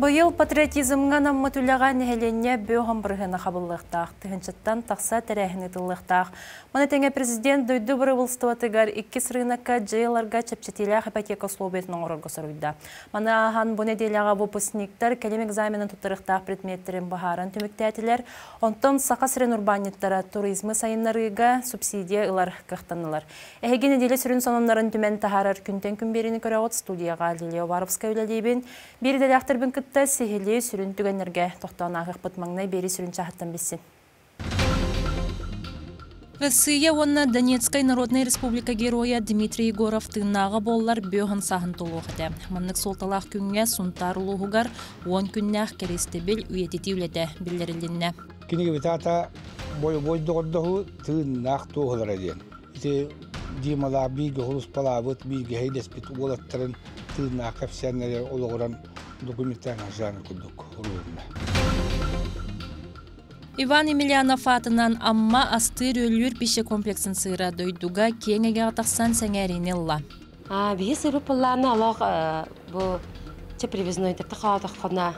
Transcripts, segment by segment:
Быйыл патриотизмҥа анаммыт үлэҕэ нэһилиэнньэ бөҕөн бырыһыана хабыллыахтаах, тыһыынчаттан тахса тэрээһин ыытыллыахтаах. Маны тэҥэ президент дойду бырабыылыстыбатыгар иккис рынокка дьиэ ыларга чэпчэтиилээх ипотека условиятын оҥорорго соруйда. Маны ааһан бу нэдиэлэҕэ выпускниктар кэлим экзаменын туттарыахтаах предметтэрин быһааран түмүктээтилэр. Онтон Саха сирин урбаанньыттара туризмы сайыннарыыга субсидия ылар кыахтаннылар. Эһиги нэдиэлэ сүрүн сонуннарын түмэн таһаарар күнтэн күн биэриини көрөҕүт студияҕа Лилия Уваровская үлэлиибин. Биир идэлээхтэрбин кытта сиһилии сүрүн түгэннэргэ тохтоон ааһыахпыт маҥнай биэри сүрүн чааһыттан билсин. Россия уонна Донецкай Народнай Республика геройа Дмитрий Егоров тыыннааҕа буоллар бүөһүн сааһын толуох этэ. Маннык суолталаах күҥҥэ Сунтаар улууһугар 10 күннээх кэриэстэбил үйэтитии үлэтэ биллэрилиннэ. Кинигэбит аата бойобуой доҕордоһуу тыыннаах туоһулара диэн. Ити Дималаах бииргэ холуспалаабыт, бииргэ эһэйдэспит уолаттарын тыыннаах кэпсээннэрэ олоҕуран документальный жанр курдук уруһунна. Иван Емельянов аатынан Амма астыыр-үөллүүр пища комплексын сыыра дойдуга киэҥ эйгэҕэ тахсан сэҥээриини ылла. Биһи сыры пыллааны олох бу чэ привезнойдерты хаалатаххына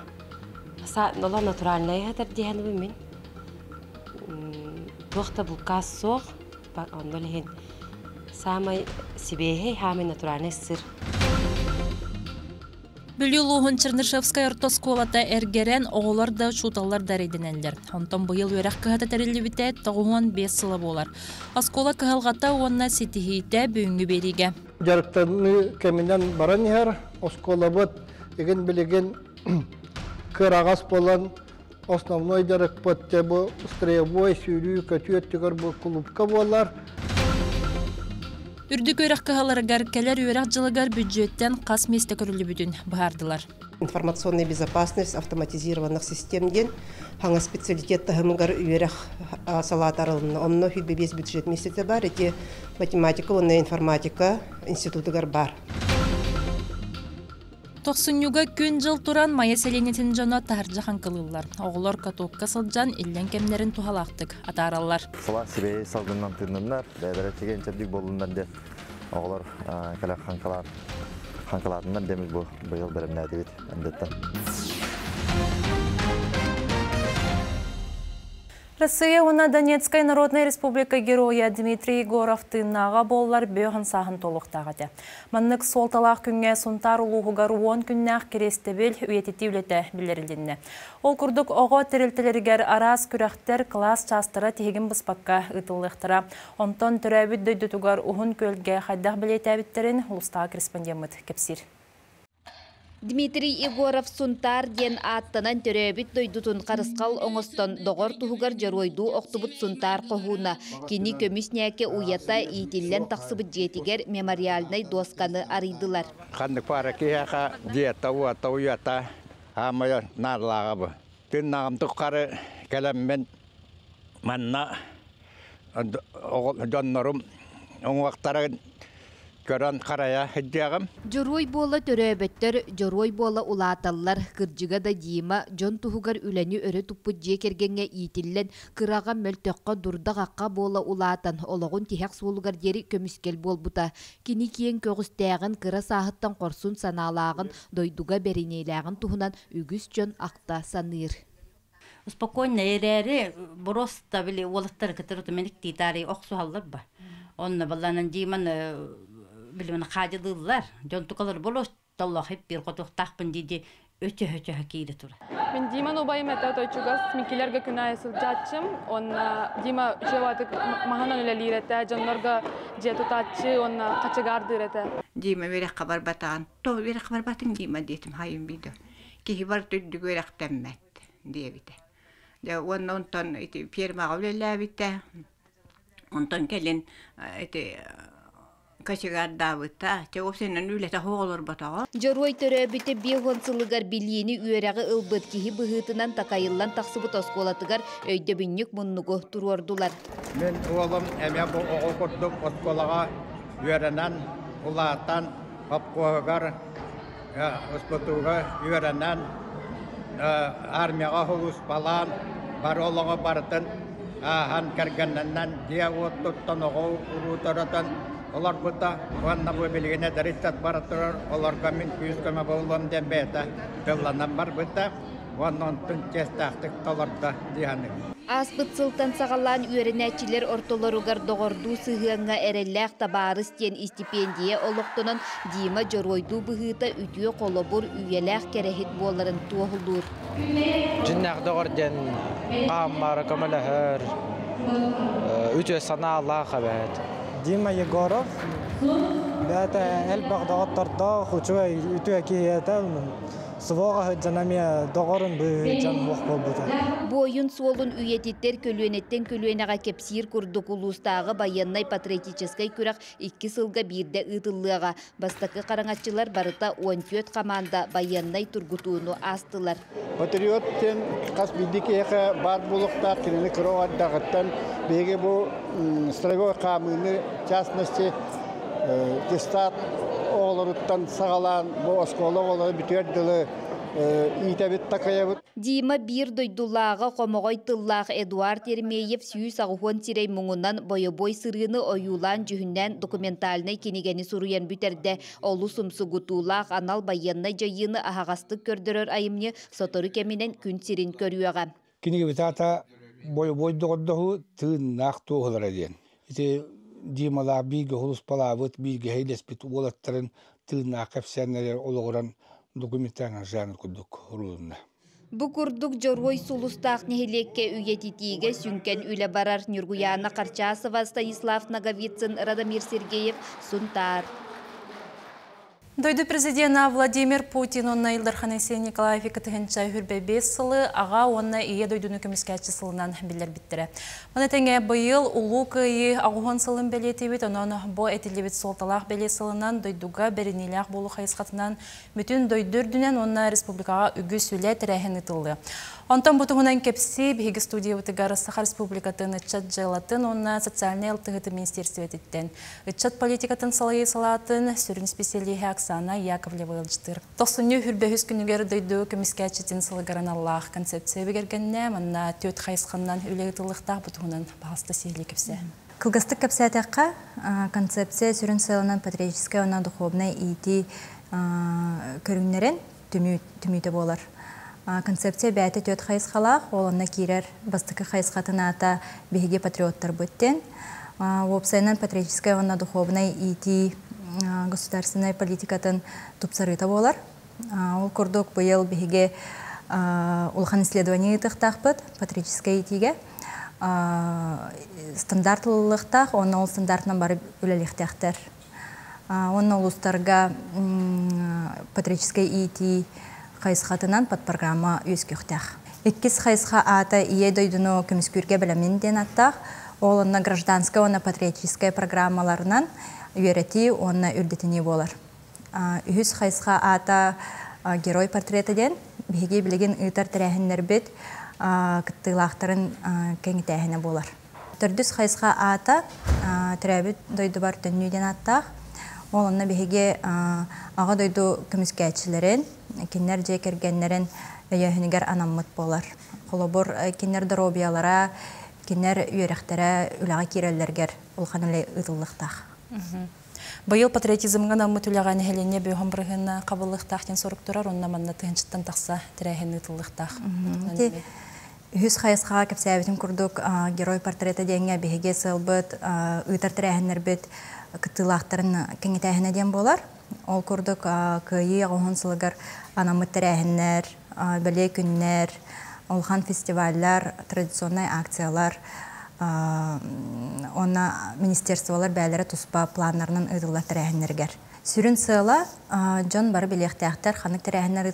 олох натуральнай хатар диэхэнибин мин. Туох да булкаас суох, онно иһин саамай сибиэһэй, саамай натуральный сыр. Бүлүү улууһун Чернышевскай орто оскуолата эргэрэн, оҕолор да, учууталлар да эрэйдэнэллэр. Онтон быйыл үөрэх кыһата тэриллибитэ 95 сыла буолар. Оскуола кыһалҕата уонна ситиһиитэ бүгүҥҥү биэриигэ. Дьарыктаныы кэминэн баран иһэр. Оскуолабыт игин билигин кыараҕас буолан основной дьарыкпыт дьэ бу строевой сүүрүү көтүү өттүгэр бу клубка буолар. Үрдүк үөрэх кыһаларыгар кэлэр үөрэх дьылыгар бүддьүөттэн хас миэстэ көрүллүбүтүн быһаардылар. Информационная безопасность автоматизированных систем диэн хаҥас специалитет таһымыгар үөрэх салаата арылынна. Онно 25 бюджет миэстэтэ бар. Ити математика уонна информатика институтугар бар. Тохсунньуга күн-дьыл туран Майа сэлиэнньэтин дьоно таһырдьа хаҥкылыыллар. Оҕолор катокка сылдьан иллэҥ кэмнэрин туһалаахтык атаараллар. Сылаас сибэйи салгынынан тыынныннар, бэйэлэрэ чэгиэн чэбдик буоллуннар диэн оҕолор кэлэ хаҥкалаан хаҥкалаатыннар диэммит бу быйыл бэлэмнээтибит эндеттен. Россия уонна Донецкай Народнай Республика геройа Дмитрий Егоров тыыннааҕа буоллар бөһөн сааһын толуохтаах этэ. Маннык суолталаах күҥҥэ Сунтаар улууһугар 10 күннээх кириэстэбил үйэтитии үлэтэ биллэрилиннэ. Ол курдук оҕо тэрилтэлэригэр араас күрэхтэр, кылаас чаастара тиһигин быспакка ыытыллыахтара. Онтон төрөөбүт дойдутугар Уһун Күөлгэ хайдах бэлиэтээбиттэрин улуустааҕы корреспондеммыт кэпсиир. Дмитрий Егоров Сунтаар диэн ааттанан төрөөбүт дойдутун харысхал оҥостон доҕор туһугар дьоруойдуу охтубут Сунтаар хоһууна. Кини көмүс ньээкэ уйата иитиллэн тахсыбыт дьиэтигэр мемориальнай дуосканы арыйдылар. Ханнык паара киһиэхэ дьиэтэ уота уйата хаамайа наадалааҕа бу. Тыыннааҕым тухары кэлэммин манна дьоннорум уҥуохтарын көрөн харайа сылдьыаҕым. Дьоруой буола төрөөбөттөр, дьоруой буола улааталлар. Кырдьыга да Дима дьон туһугар үлэни өрө туппут дьиэ кэргэҥҥэ иитиллэн, кыраҕа, мөлтөххө, дурда-хахха буола улаатан, олоҕун тиһэх суолугар диэри көмүскэл буолбута. Кини киэҥ көҕүстээҕин, кыра сааһыттан хорсун санаалааҕын, дойдуга бэриниилээҕин туһунан үгүс дьон ахта саныыр. Спокойно эрээри просто били уолаттары кытары мэник тиитаары охсуһаллар ба. Онно балланан Диман билимин хаадьылыыллар. Дьон тукалар болос толлох хиппир хотуохтаахпын дии өчөһө-өчөһө киирэ турар. Мин Диман убайым этэ отойчугас Микилерге күн аайы сылдьааччым. Уонна Дима үчүгэй маһынан үлэлиир этэ, дьоннорго дьиэ тутааччы уонна хачыгаардыыр этэ. Дима үөрэххэ барбатаҕын, то үөрэххэ барбатыҥ Дима диэтим хайым биирдэ. Киһи барыта үрдүк үөрэхтэммэт диэбитэ. Дьэ уонна онтон ити фермаҕа үлэлээбитэ. Онтон кэлин ити кочегардаабыта. Чэ уопсайынан үлэтэ суох олорботоҕо. Дьоруой төрөөбүтэ 50 сылыгар билиини үөрэҕи ылбыт киһи быһыытынан такайыллан тахсыбыт оскуолатыгар өйдөбүнньүк муннугу туруордулар. Мин уолум эмиэ бу оҕо курдук оскуолаҕа үөрэнэн, улаатан, хопкуоһугар СПТУга үөрэнэн, армияҕа сулууспалаан, бары олоҕу барытын ааһан, кэргэннэнэн, дьиэ-уот туттан, оҕо уруу төрөтөн, олорбута уонна бу билигин эдэр ыччат бара турар, олорго мин күүс-көмө буолуом диэн бэйэтэ тылланан барбыта уонна онтун чиэстээхтик толордо дии саныыбын. Ааспыт сылтан саҕалаан үөрэнээччилэр ортолоругар доҕордуу сыһыаҥҥа эрэллээх табаарыс диэн истипиэндийэ олохтонон Дима дьоруойдуу быһыыта үтүө холобур, үйэлээх кэрэһит буоларын туоһулуур. Дьиннээх доҕор диэн хааммаары көмөлөһөр, үтүө санаалаах эбээт. Дима Егоров бэйэтэ элбэх доҕоттордоох, үчүгэй үтүө киһи этэ. Своҕа сылдьан эмиэ доҕорун быыһыйдьан уох буолбута. Буойун суолун үйэтиттэр көлүөнэттэн көлүөнэҕэ кэпсиир курдук улуустааҕы байыаннай-патриотическай күрэх икки сылга биирдэ ыытыллыаҕа. Бастакы хараҥаччылар барыта 14 хамаанда байыаннай тургутууну аастылар. Патриот диэн хас биирдии киһиэхэ баар буолуохтаах, кинини кыра оҕо биһиги бу строевой хаамыыны, в частности, детсад оҕолоруттан саҕалаан бу оскуола оҕолоро бүтүөр дылы иитэбит, такайабыт. Дима биир дойдулааҕа хомоҕой тыллаах Эдуард Ермеев 180 сирэй муҥунан бойобуой сырыыны ойуулаан-дьүһүннээн документальнай кинигэни суруйан бүтэрдэ. Олус умсугутуулаах анал байыаннай дьайыыны аһаҕастык көрдөрөр айымньы сотору кэминэн күн сирин көрүөҕэ. Кинигэбит аата бойобуой доҕордоһуу тыыннаах туоһулара диэн. Ити Дималаах бииргэ хулуспалаабыт, бииргэ эһэйдэспит уолаттарын тыыннаах кэпсээннэригэр олоҕуран документальный жанр курдук уруулунна. Бу курдук Дьоруой сулустаах нэһилиэккэ үйэтитиигэ сүҥкэн үлэ барар. Ньургуйаана Харчасова, Станислав Ноговицын, Радомир Сергеев, Сунтаар. Дойду президена Владимир Путин онна Ил Дархан Айсен Николаев 2025 сылы аҕа уонна ийэ дойдуну көмүскээччи сылынан биллэрбиттэрэ. Маны тэҥэ быйыл Улуу Кыайыы 80 сылын бэлиэтиибит, онон бу этиллибит суолталаах бэлиэ сылынан дойдуга бэриниилээх буолуу хайысхатынан бүтүн дойду үрдүнэн уонна республикаҕа үгүс үлэ тэрээһин ыытыллыа. Онтон бу туһунан кэпсии биһиги студиябытыгар Саха Республикатын ыччат дьыалатын уонна социальнай алтыһыытын министиэристибэтиттэн ыччат политикатын салайыы салаатын сүрүн исписэлииһэ Оксана Яковлева ыалдьыттыыр. Тохсунньу хүрбэһис күнүгэр дойду көмүскээччитин сылыгар аналлаах концепция бигэргэннэ. Манна түөрт хайысханнан үлэ ыытыллыахтаах бу туһунан баҕаста сиһилии кэпсээ. Кылгастык кэпсээтэххэ, концепция сүрүн сыалынан патриотическай уонна духовнай иитии көрүҥнэрин түмүүтэ буолар. Концепция бэйэтэ түөрт хайысхалаах, ол онно киирэр бастакы хайысхатын аата «Биһиги патриоттарбыт» диэн. Уопсайынан патриотическай уонна духовнай иитии государственнай политикатын тупсарыыта буолар. Ол курдук быйыл биһиги улахан исследование ыытыахтаахпыт патриотическай иитиигэ. Стандарт ылыллыахтаах, уонна ол стандартынан бары үлэлиэхтээхтэр. Уонна улуустарга патриотическай иитии хайысхатынан подпрограмма үөскүөхтээх. Иккис хайысха аата Ийэ дойдуну көмүскүүргэ бэлэмнин диэн аттаах. Ол онно гражданскай уонна патриотическай программаларынан үөрэтии уонна үрдэтинии буолар. Үһүс хайысха аата Герой портрета диэн. Биһиги билигин ыытар тэрээһиннэрбит кыттыылаахтарын кэҥэтээһинэ буолар. Төрдүс хайысха аата Төрөөбүт дойдубар төннүү диэн ааттаах. Ол онно биһиги Аҕа дойду көмүскээччилэрин, кинилэр дьиэ кэргэннэрин өйөөһүнүгэр анаммыт буолар. Холобур, кинилэр доруобуйалара, кинилэр үөрэхтэрэ үлэҕэ киирэллэригэр улахан үлэ ыытыллыахтаах. Быйыл патриотизмҥа анаммыт үлэҕэ нэһилиэнньэ бөҕөн бырыһыана хабыллыахтаах диэн сорук турар, онно манна тыһыынчаттан тахса тэрээһин ыытыллыахтаах. Үһүс хайысхаҕа кэпсээбитим курдук, Герой портрета диэҥҥэ биһиги сыалбыт ыытар тэрээһиннэрбит кыттыылаахтарын кэҥэтээһинэ диэн буолар. Ол курдук Кыайыы 80 сылыгар анаммыт тэрээһиннэр, бэлиэ күннэр, улахан фестиваллар, традиционнай акциялар уонна министерстволар бэйэлэрэ туспа планнарынан ыытыллар тэрээһиннэригэр. Сүрүн сыала дьон бары билиэхтээхтэр ханнык тэрээһиннэр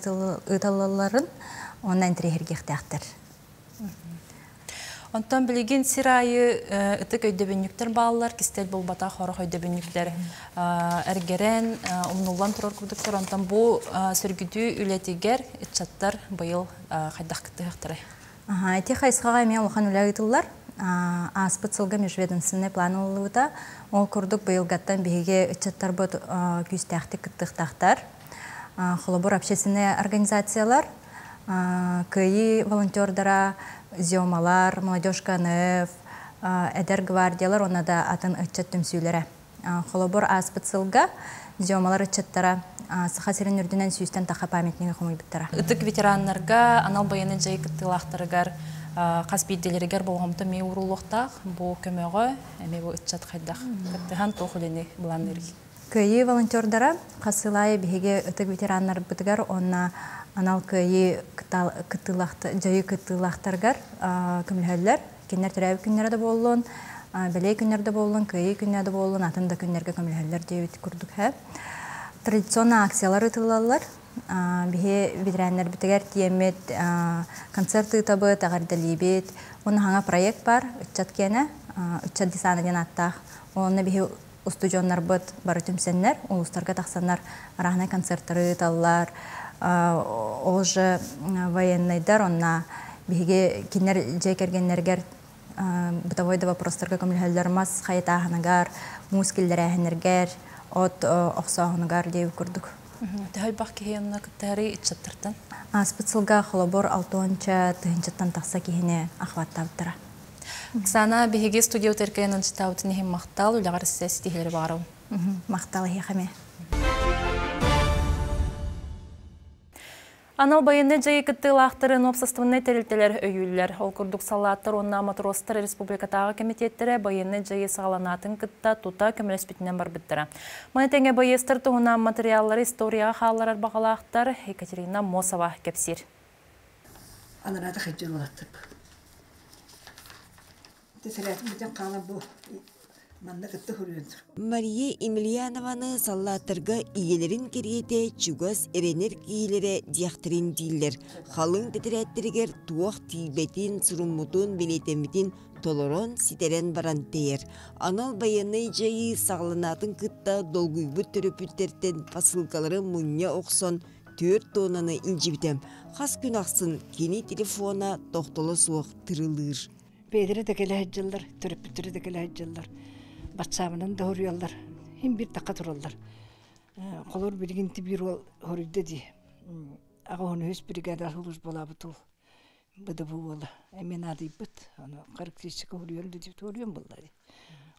ыытыллалларын уонна интэриэһиргиэхтээхтэр. Онтон билигин сир аайы ытык өйдөбүнньүктэр бааллар, кистэл буолбатах сорох өйдөбүнньүктэр эргэрэн, умнуллан турар курдуктар. Онтон бу сөргүтүү үлэтигэр ыччаттар быйыл хайдах кыттыһыахтарай? Ити хайысхаҕа эмиэ улахан үлэ ыытыллар. Ааспыт сылга межведомственный план ылыллыбыта. Ол курдук быйылгаттан биһиги ыччаттарбыт күүстээхтик кыттыахтаахтар. Холобур, общественные организациялар, Кыайыы волонтердара, Зёмалар, Молодежка НФ, Эдэр гвардиялар уонна да атын ыччат түмсүүлэрэ. Холобур ааспыт сылга Дзёмалар ыччаттара Саха сирин үрдүнэн сүүстэн таха памятнигы хомуйбуттара. Ытык ветераннарга анал байыаннай дьайыы кыттыылаахтарыгар хас биирдиилэригэр болҕомто эмиэ ууруллуохтаах. Бу көмөҕө эмиэ бу ыччат хайдах кыттыһан туох үлэни былаанныырый? Кыайыы волонтердара хас сыл аайы биһиги ытык ветераннарбытыгар уонна анал кыайыы дьайыы кыттыылаахтарыгар көмөлөһөллөр. Кинилэр төрөөбүт күннэрэ да буоллун, бэлиэ күннэр да буоллун, кыайыы күнэ да буоллун, атын да күннэргэ көмөлөһөллөр диэбит курдук һэ. Традиционно акциялар ыытыллаллар. Биһи ветераннарбытыгар тиэммит концерт ыытабыт, эҕэрдэлиибит. Уонна саҥа проект бар, ыччат киэнэ, ыччат десана диэн ааттаах. Онно биһи устудьуоннарбыт бары түмсэннэр, улуустарга тахсаннар арааһынай концерттары ыыталлар. Ол же военнайдар онна биһиги кинилэр дьиэ кэргэннэригэр бытовой да вопростарга көмөлөһөллөр мас хайытааһыныгар, муус киллэрээһиннэргэр, от охсооһунугар диэбит курдук. Төһө элбэх киһи онно кыттыһарый ыччаттартан? Ааспыт сылга холобур 60 тыһыынчаттан тахса киһини охваттаабыттара. Оксана, биһиги студия утаркайынан чытаабытын иһин махтал, үлэҕэр ситиһиилэри баҕарабын. Махтал эһиэхэ эмиэ. Анал байыаннай дьайыы кыттыылаахтарын уопсастыбаннай тэрилтэлэр өйүүллэр. Ол курдук саллааттар уонна матростар республикатааҕы кэмитиэттэрэ байыаннай дьайыы саҕаланаатын кытта тута көмөлөспүтүнэн барбыттара. Маны тэҥэ байыастар туһунан матырыйааллары историяҕа хаалларар баҕалаахтар Екатерина Мосова кэпсиир. Анараата хайдьыр уолаттарбыт. Тесэлээтим бүтэн хаалан бу манна кытта хуруйан Мария Емельянованы саллааттарга ийэлэрин кэриэтэ чугас эрэнэр киһилэрэ диэхтэрин дииллэр. Халыҥ тэтэрээттэригэр туох тиийбэтин, суруммутун, бэлиэтэммитин толорон, ситэрэн баран тэйэр. Анал байыаннай дьайыы саҕаланаатын кытта долгуйбут төрөппүттэртэн посылкалары мунньа охсон түөрт туоннаны илдьибитэ. Хас күн ахсын кини телефона тохтоло суох тырылыыр. Бэйэлэрэ да кэлэ сылдьаллар, төрөппүттэрэ да кэлэ сылдьаллар. Батсаабынан да хоруйаллар, иһин биир тахха тураллар. Холор билигин биир уол хоруйда дии. Аҕа он үһүс бригада службалаабыт уол БДБ уола эмиэ наадыйбыт. Аны характеристика хоруйан да дии, хоруйан булла дии.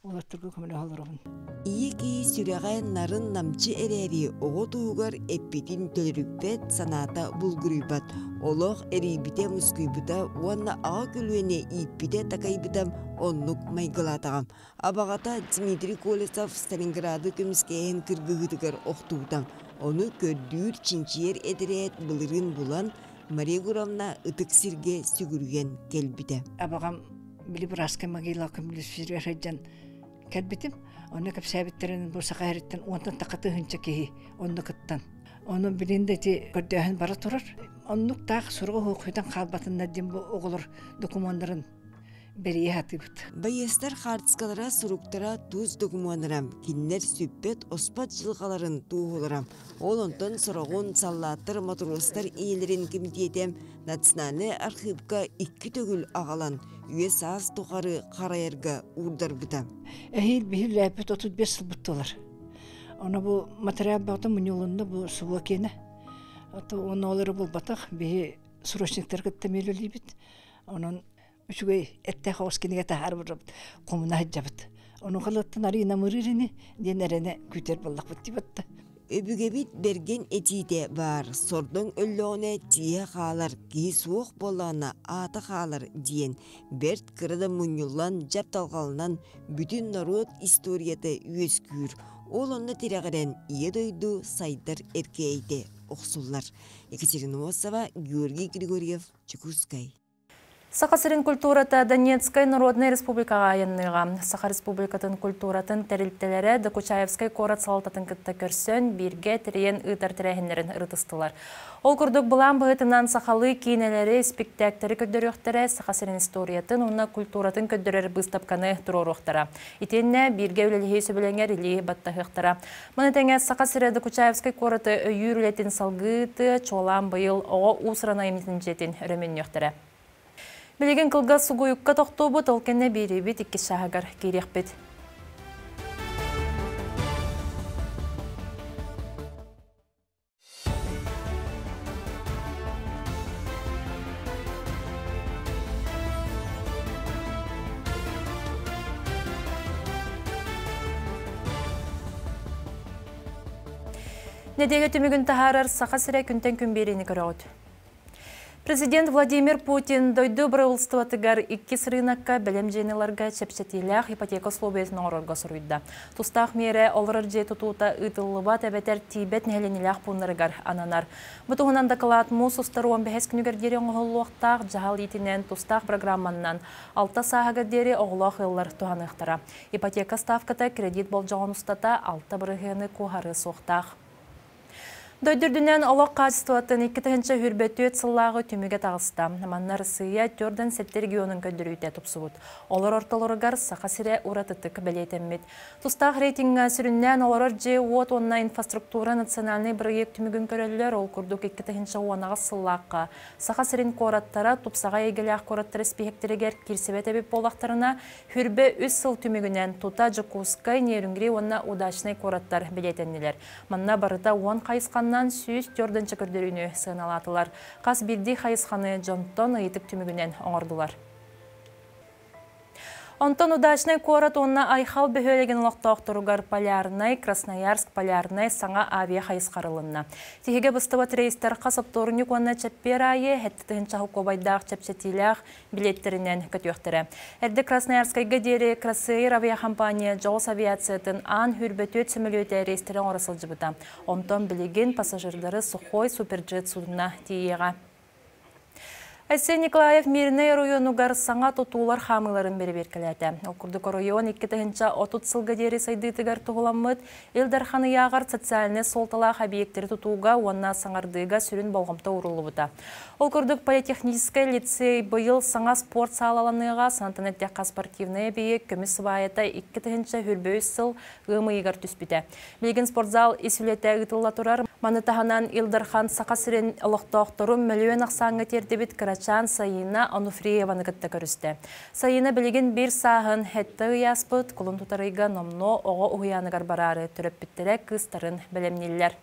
Уолаттарга көмөлөһө олоробун. Ийэ киһи сүрэҕэ нарын-намчы эрээри оҕо туһугар эппитин төлөрүппэт, санаата булгуруйбат. Олох эрийбитэ-мускуйбута уонна аҕа көлүөнэ ииппитэ-такайбыта оннук майгылаатаҕа. Абаҕата Дмитрий Колесов Сталинграды көмүскээһин кыргыһыытыгар охтубута. Ону көрдүүр, чинчийэр этэрээт былырыын булан, Мария Егоровна ытык сиргэ сүгүрүйэн кэлбитэ. Абаҕам били бырааска могила көмүлүсүрүгэр сылдьан кэлбитим. Онно кэпсээбиттэрин бу саха эриттэн уонтан тахха тыһыынча киһи онно кыттан. Ону билин да ити көрдөөһүн бара турар. Оннук таах суруга хуохуйтан хаалбатыннар диэн бу оҕолор докумуоннарын бэрийэ сатыыбыт. Байыастар хаартыскалара, суруктара, тус докумуоннара, кинилэр сүппэт, оспот дьылҕаларын туоһулара. Ол онтон сороҕун саллааттар, матростар ийэлэрин кэмитиэтэ Национальнай архыыпка икки төгүл аҕалан үйэ-саас тухары харайарга уурдарбыта. Эһиил биһи үлээппит 35 сылбыт туолар. Ону бу материал бөҕөтө мунньулунна бу субуо киэнэ. Ото уонна булбатах биһи срочниктар кытта миэлэлиибит. Онон үчүгэй эттээх оҕус кинигэ таһаарбыт хомуна сылдьабыт. Ону халыттан арыый намырыыр ини диэн эрэнэ күүтэр буоллахпыт дии Өбүгэбит бэргэн этиитэ баар, сордоҥ өллөҕүнэ тииһэ хаалар, киһи суох буоллаҕына аата хаалар диэн бэрт кыра да мунньуллан, дьапталҕаланан бүтүн норуот историята үөскүүр. Ол онно тирэҕирэн Ийэ дойду сайдар эркээйитэ охсуллар. Екатерина Осова, Георгий Григорьев, Чекускай. Саха сирин культурата Донецкай Народнай Республикаҕа айанныаҕа. Саха Республикатын культуратын тэрилтэлэрэ Докучаевскай куорат салалтатын кытта көрсөн, бииргэ тэрийэн ыытар тэрээһиннэрин ырытыстылар. Ол курдук былаан быһыытынан сахалыы киинэлэри, испиктээктэри көрдөрүөхтэрэ, Саха сирин историятын уонна культуратын көрдөрөр быыстапканы туруоруохтара. Итиэннэ бииргэ үлэлэһии сөбүлэҥэр илии баттаһыахтара. Маны тэҥэ Саха сирэ Докучаевскай куораты өйүүр үлэтин салгыы тыа, чуолаан быйыл оҕо уус-уран айымньытын дьиэтин өрөмүөннүөхтэрэ. Билигин кылгас сугуйукка тохтуубут, ол кэннэ биэриибит иккис чааһыгар киириэхпит. Нэдиэлэ түмүгүн таһаарар Саха сирэ күнтэн күн биэриини көрөҕүт. Президент Владимир Путин дойду бырабыыталыстыбатыгар иккис рынокка бэлэм дьиэни ыларга чэпчэтиилээх ипотека условиятын оҥорорго соруйда. Тустаах миэрэ олорор дьиэ тутуута ыытыллыбат эбэтэр тиийбэт нэһилиэнньэлээх пууннарыгар ананар. Бу туһунан дакылаат муус устар 15 күнүгэр диэри оҥоһуллуохтаах дьаһал иитинэн тустаах программаннан алта сааһыгар диэри оҕолоох ыаллар туһаныахтара. Ипотека ставката кредит болдьоҕун устата алта бырыһыаны куоһарыа суохтаах. Дойду үрдүнэн олох хаачыстыбатын 2024 сыллааҕы түмүгэ таҕыста. Манна Арассыыйа 47 регионун көрдөрүүтэ тупсубут. Олор ортолоругар Саха сирэ уратытык бэлиэтэммит. Тустаах рейтиҥҥэ сүрүннээн олорор дьиэ-уот уонна инфраструктура национальнай бырайыак түмүгүн көрөллөр. Ол курдук 2018 сыллаахха Саха сирин куораттара тупсаҕай эйгэлээх куораттар испииһэктэригэр киирсибэт эбит буоллахтарына, Хүрбэ үс сыл түмүгүнэн тута Дьокуускай, Нерюнгри уонна Удачнай куораттар бэлиэтэннилэр. Манна барыта уон хайысханнан 104 көрдөрүүнү сыаналаатылар. Хас биирдии хайысханы дьонтон ыйытык түмүгүнэн оҥордулар. Онтон Удачнай куорат уонна Айхал бөһүөлэгин олохтоохторугар Полярнай, Красноярск, Полярнай саҥа авиа хайысхарылынна. Тиһигэ быстыбат рейстэр хас оптуорунньук уонна чэппиэр аайы 7 тыһыынча чэпчэтиилээх билиэттэринэн көтүөхтэрэ. Эрдэ Красноярскайга диэри Красэйр авиахампания дьоҕус авиациятын аан хүрбөтүөт сөмөлүөтэ рейстэрэ оҥоро сылдьыбыта. Онтон билигин пассажирдары Сухой Суперджет судна тиийиэҕэ. Айсен Николаев Мирнэй оройуонугар саҥа тутуулар хаамыыларын бэрэбиэркэлээтэ. Ол курдук оройуон 2030 сылга диэри сайдыытыгар туһуламмыт Ил Дархан ыйааҕар социальнай суолталаах объектэри тутууга уонна саҥардыыга сүрүн болҕомто ууруллубута. Ол курдук политехническай лицей быйыл саҥа спорт саалаланыаҕа, санатан эттэххэ спортивнай эбийиэк көмүс сыбаайата 2023 сыл ыам ыйыгар түспүтэ. Билигин спортзал ис үлэтэ ыытылла турар. Маны таһынан Ил Дархан Саха сирин олохтоохторун мөлүйүөн ахсааҥҥа тиэрдибит кырачаан Саина Онуфриеваны кытта көрүстэ. Саина билигин биир сааһын сэттэ ый ааспыт, кулун тутар ыйга номнуо оҕо уһуйааныгар бараары төрөппүттэрэ кыыстарын бэлэмнииллэр.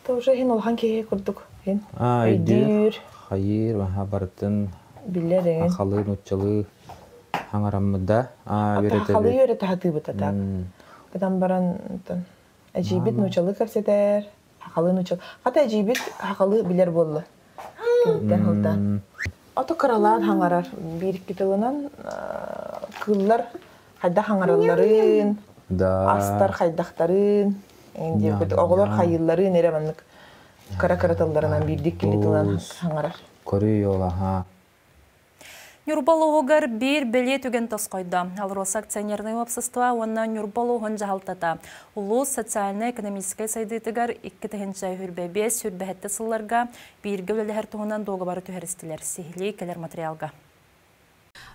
Тоже иһин улахан киһи курдук иһин өйдүүр, хайыыр, аха барытын билэр эҥин. Хахалыы, нуччалыы хаҥараммыда. Хахалыы үөрэтэ сатыыбыт так. Гынан баран эдьиийбит нуучалыы кэпсэтэр, хахалыы нуучал. Хата эдьиийбит хахалыы билэр буолла. Киниттэн сылтаан. Ото кыралаан хаҥарар биир икки тылынан кыыллар хайдах хаҥаралларын, астар хайдахтарын, диэбит оҕолор хайыылларын эрэ маннык кыра-кыра тылларынан биирдик кини тылынан хаҥарар. Көрүү аха. Ньурба улууһугар биир бэлиэ түгэн тосхойдо. Алроса акционернай уопсастыба уонна Ньурба улууһун дьаһалтата улуус социальнай-экономическай сайдыытыгар 2025 сылларга бииргэ үлэлэһэр туһунан дуогабары түһэристилэр. Сиһилии кэлэр материалга.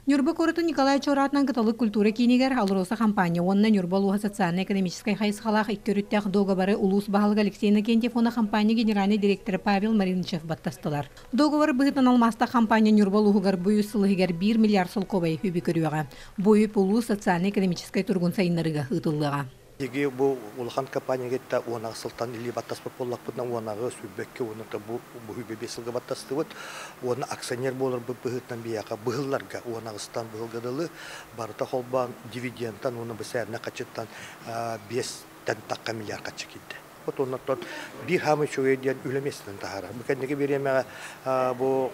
Ньурба куоратын Николай Чуор аатынан Кыталык культура киинигэр Алроса компания уонна Ньурба улууһа социальнай-экономическай хайысхалаах икки өрүттээх дуогабары улуус баһылыга Алексей Иннокентьев уонна компания генеральнай директора Павел Маринычев баттастылар. Дуогабар быһыытынан алмаастаах компания Ньурба улууһугар бу үс сыл иһигэр 1 миллиард солкуобай үбү көрүөҕэ. Бу үп улуус социальнай-экономическай туругун сайыннарыыга ыытыллыаҕа. Биһиги бу улахан компания кытта уон сылтан илии баттаспыт буоллахпытына, уонаҕы сүүрбэккэ уонна бу бу сылга баттастыбыт. Уонна акционер буоларбыт быһыытынан биһиэхэ быһылларга уонаҕыстан быһылга дылы барыта холбоон дивидендтан уонна бысаарына хачыттан 5-тэн тахха миллиард хаччы киирдэ. Вот оннуттан биир хаамы үчүгэй диэн үлэ миэстэтин таһаарар. Бу кэнники бириэмэҕэ бу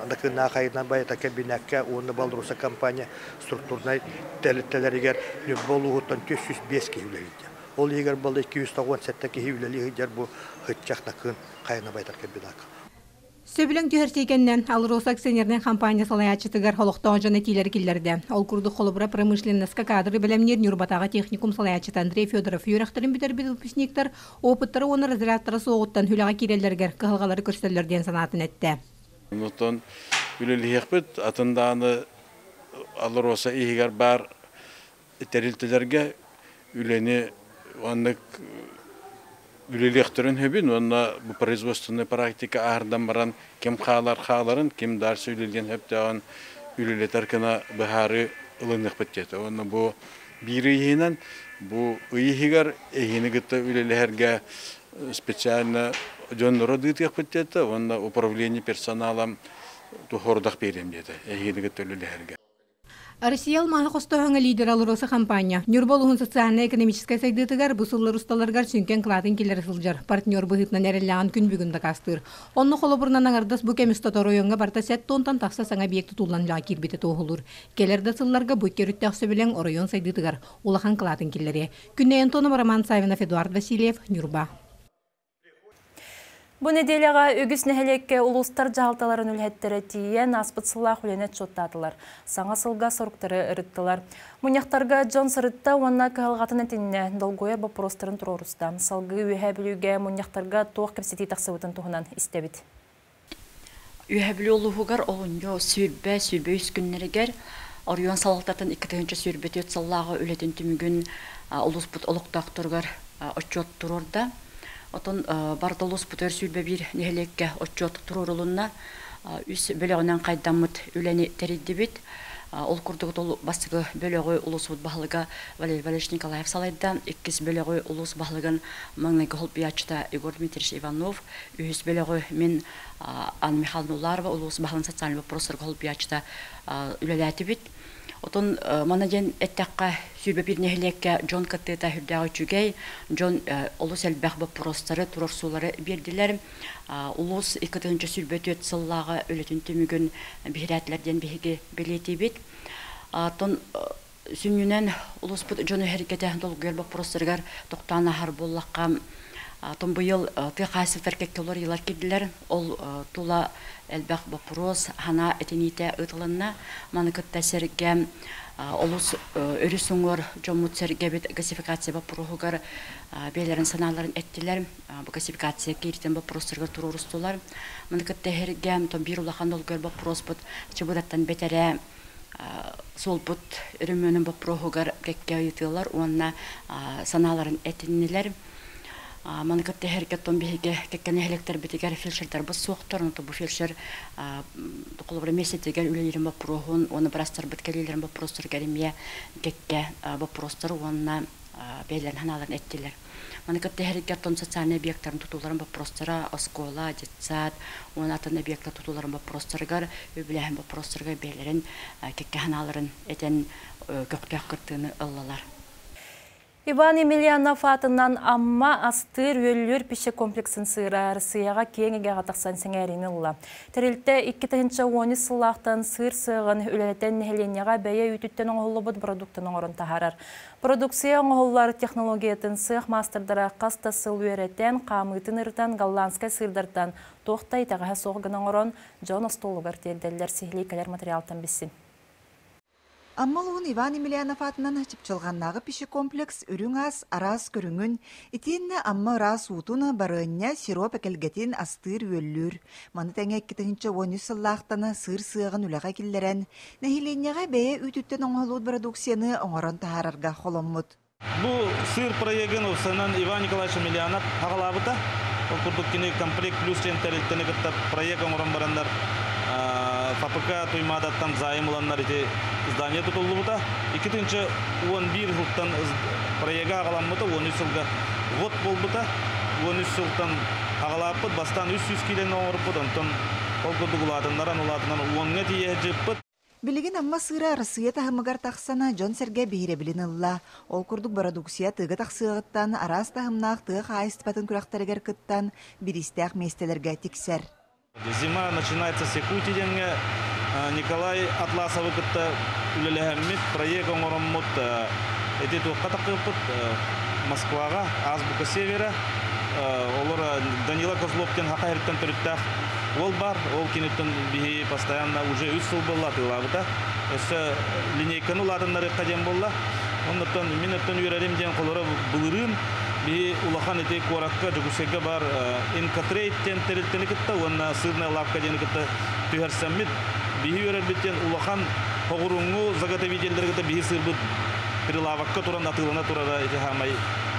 Накыыннаах айынан байата кабинекка уонна Балруса компания структурнай тэрилтэлэригэр Ньурба улууһуттан 405 киһи үлэлиир. Ол иһигэр балла 297 киһи үлэлии сылдьар бу Һыччах Накыын хайына байтар кабинекка. Сөбүлэҥ түһэрсиикэннэн Алроса акционернай компания салайааччытыгар олохтоох дьон этиилэри киллэрдэ. Ол курдук холобура промышленноска кадры бэлэмниир Ньурбатааҕы техникум салайааччыта Андрей Федоров үөрэхтэрин бүтэрбит выпускниктар опыттара уонна разрядтара суоҕуттан үлэҕэ киирэллэригэр кыһалҕалары көрсөллөр диэн санаатын эттэ. Онтон үлэлиһиэхпит атын даҕаны Алроса иһигэр баар тэрилтэлэргэ үлэни оннук үлэлиэхтэрин сөбүн уонна бу производственная практика аардан баран ким хаалар хааларын, ким дальше үлэлиэн сөптөөҕүн үлэлэтэр гына быһаарыы ылыныахпыт диэтэ. Уонна бу биир ыйыһынан бу ый иһигэр эһиини кытта үлэлэһэргэ специально дьонноро дыытыахпыт диэтэ уонна управление персоналом тухордах биэриэм диэтэ эһиини кытта үлэлэһэргэ. Россия алмааһы хостооһуҥҥа лидер АЛРОСА хампаанньа Ньурба улууһун социальнай-экономическай сайдыытыгар бу сыллар усталарыгар сүҥкэн кылаатын киллэрэ сылдьар партнер быһыытынан эрэллээҕин күн бүгүн дакаастыыр. Онно холобурунан аҥардас бу кэм устата оройуоҥҥа барыта сэт туонтан тахса саҥа объект тутуллан үлэҕэ киирбитэ туоһулуур. Кэлэр да сылларга бу икки өрүттээх сөбүлэҥ оройуон сайдыытыгар улахан кылаатын киллэриэ. Күннэй Антонова, Роман Савинов, Эдуард Васильев, Ньурба. Бу нэдиэлэҕэ үгүс нэһилиэккэ улуустар дьаһалталарын үлэһиттэрэ тиийэн ааспыт сыллаах үлэни отчуоттаатылар, саҥа сылга соруктары ырыттылар. Мунньахтарга дьон сырытта уонна кыһалҕатын этиннэ, долгуйар боппуруостарын туруоруста. Салгыы Үөһээ Бүлүүгэ мунньахтарга туох кэпсэтии тахсыбытын туһунан истэбит. Үөһээ Бүлүү улууһугар олунньу 20, 23 күннэригэр оройуон салалтатын 2024 сыллааҕы үлэтин түмүгүн улууспут олохтоохторугар отчуот туруорда. Отон барыта улууспутугар 21 нэһилиэккэ отчуот туруорулунна. Үс бөлөҕүнэн хайдаммыт үлэни тэрийдибит. Ол курдук ол бастакы бөлөҕү улуусбут баһылыга Валерий Валерьевич Николаев салайда. Иккис бөлөҕү улуус баһылыгын маҥнайгы солбуйааччыта Егор Дмитриевич Иванов. Үһүс бөлөҕү мин Анна Михайловна Уларова улуус баһылыгын социальнай боппуруостарга солбуйааччыта үлэлээтибит. Отон манна диэн эттэххэ, 21 нэһилиэккэ дьон кыттыыта сүрдээх үчүгэй, дьон олус элбэх боппуруостары, туруорсуулары биэрдилэр. Улуус 2024 сыллааҕы үлэтин түмүгүн биһирээтилэр диэн биһиги бэлиэтиибит. Оттон сүнньүнэн улууспут дьону эргэтэ долгуйар боппуруостарыгар тохтоон ааһар буоллахха, Тон быйыл тыа хаһаайыстыбатыгар кэккэ уларыйыылар киирдилэр. Ол тула элбэх боппуруос, санаа этиниитэ ыытылынна. Маны кытта сэргэ олус өрүс уҥуор дьоммут сэргэбит газификация боппуруоһугар бэйэлэрин санааларын эттилэр. Бу газификация кииритин боппуруостарыгар туруорустулар. Маны кытта эһэргэ тон биир улахан долгуйар боппуруоспут Чыбыдаттан бэтэрээ суолбут өрөмүөнүн боппуруоһугар кэккэ ыйытыылар уонна санааларын этиннилэр. Маны кытта эһэргэ оттон биһиги кэккэ нэһилиэктэрбитигэр фельдшердарбыт суохтар, онто бу фельдшер холобура миэстэтигэр үлэлиирин боппуруоһун уонна быраастарбыт кэлиилэрин боппуруостарыгар эмиэ кэккэ боппуруостар уонна бэйэлэрин санааларын эттилэр. Маны кытта эһэргэ оттон социальнай объектарын тутууларын боппуруостара, оскуола, детсад уонна атын объектар тутууларын боппуруостарыгар, үбүлээһин боппуруостарыгар бэйэлэрин кэккэ санааларын этэн көхтөөх кыттыыны ыллылар. Иван Емельянов аатынан Амма астыыр-үөллүүр пища комплексын сыыра Арассыыйаҕа киэҥ эйгэҕэ тахсан сэҥээриини ылла. Тэрилтэ 2013 сыллаахтан сыыр сыаҕын үлэлэтэн нэһилиэнньэҕэ бэйэ үүтүттэн оҥоһуллубут продуктаны оҥорон таһаарар. Продукция оҥоһуллар технологиятын сыах маастардара хас да сыл үөрэтэн, хаамыытын ырытан голландскай сыырдартан туох да итэҕэһэ суох гына оҥорон, дьон остуолугар тиэрдэллэр сиһилии кэлэр материалтан билсин. Амма улууһун Иван Емельянов аатынан Чыпчылҕаннааҕы пищекомплекс үрүҥ ас араас көрүҥүн, итиэннэ Амма ыраас уутун, барыанньа, сироп экэлгэтин астыыр-үөллүүр. Маны тэҥэ 2013 сыллаахтан сыыр сыаҕын үлэҕэ киллэрэн, нэһилиэнньэҕэ бэйэ үүтүттэн оҥоһуллубут бородууксуйаны оҥорон таһаарарга холоммут. Бу сыыр проегын уопсайынан Иван Николаевич Емельянов аҕалаабыта. Ол курдук кини Комплект Плюс диэн тэрилтэни кытта проект оҥорон бараннар ФАПК Туймаадаттан займ ыланнар ити здание тутуллубута. 2011 сылтан проега аҕаламмыта, 13 сылга вот буолбута. 13 сылтан аҕалааппыт, бастаан 300 киилэни оҥорбут, онтон ол курдук улаатыннаран улаатынан уоҥҥа тиийэ сылдьыппыт. Билигин Амма сыыра Арассыыйа таһымыгар тахсан, дьон-сэргэ биһирэбилин ылла. Ол курдук бородууксуйа тыга тахсыаҕыттан араас таһымнаах тыа хаһаайыстыбатын күрэхтэригэр кыттан, бириистээх миэстэлэргэ тиксэр. Зима начинается с Якутии диэҥҥэ Николай Атласовы кытта үлэлэһэммит, проект оҥороммут ити туохха тахсыппыт Москваҕа Азбука Севера олор Данила Козлов диэн Саха сириттэн төрүттээх уол баар. Ол киниттэн биһи постоянно уже үс сыл буолла атыылаабыта. Өссө линейканы улаатыннарыахха диэн буолла. Оннуттан мин өттөн үөрэрим диэн холоро былырыын биһи улахан ити куоракка Дьокуускайга баар Инкотрейд диэн тэрилтэни кытта уонна сырная лавка диэни кытта түһэрсэммит биһи үөрэрбит диэн улахан хоҕуруҥҥу заготовителлэри кытта биһи сыырбыт прилавокка туран атыылана турара ити хаамай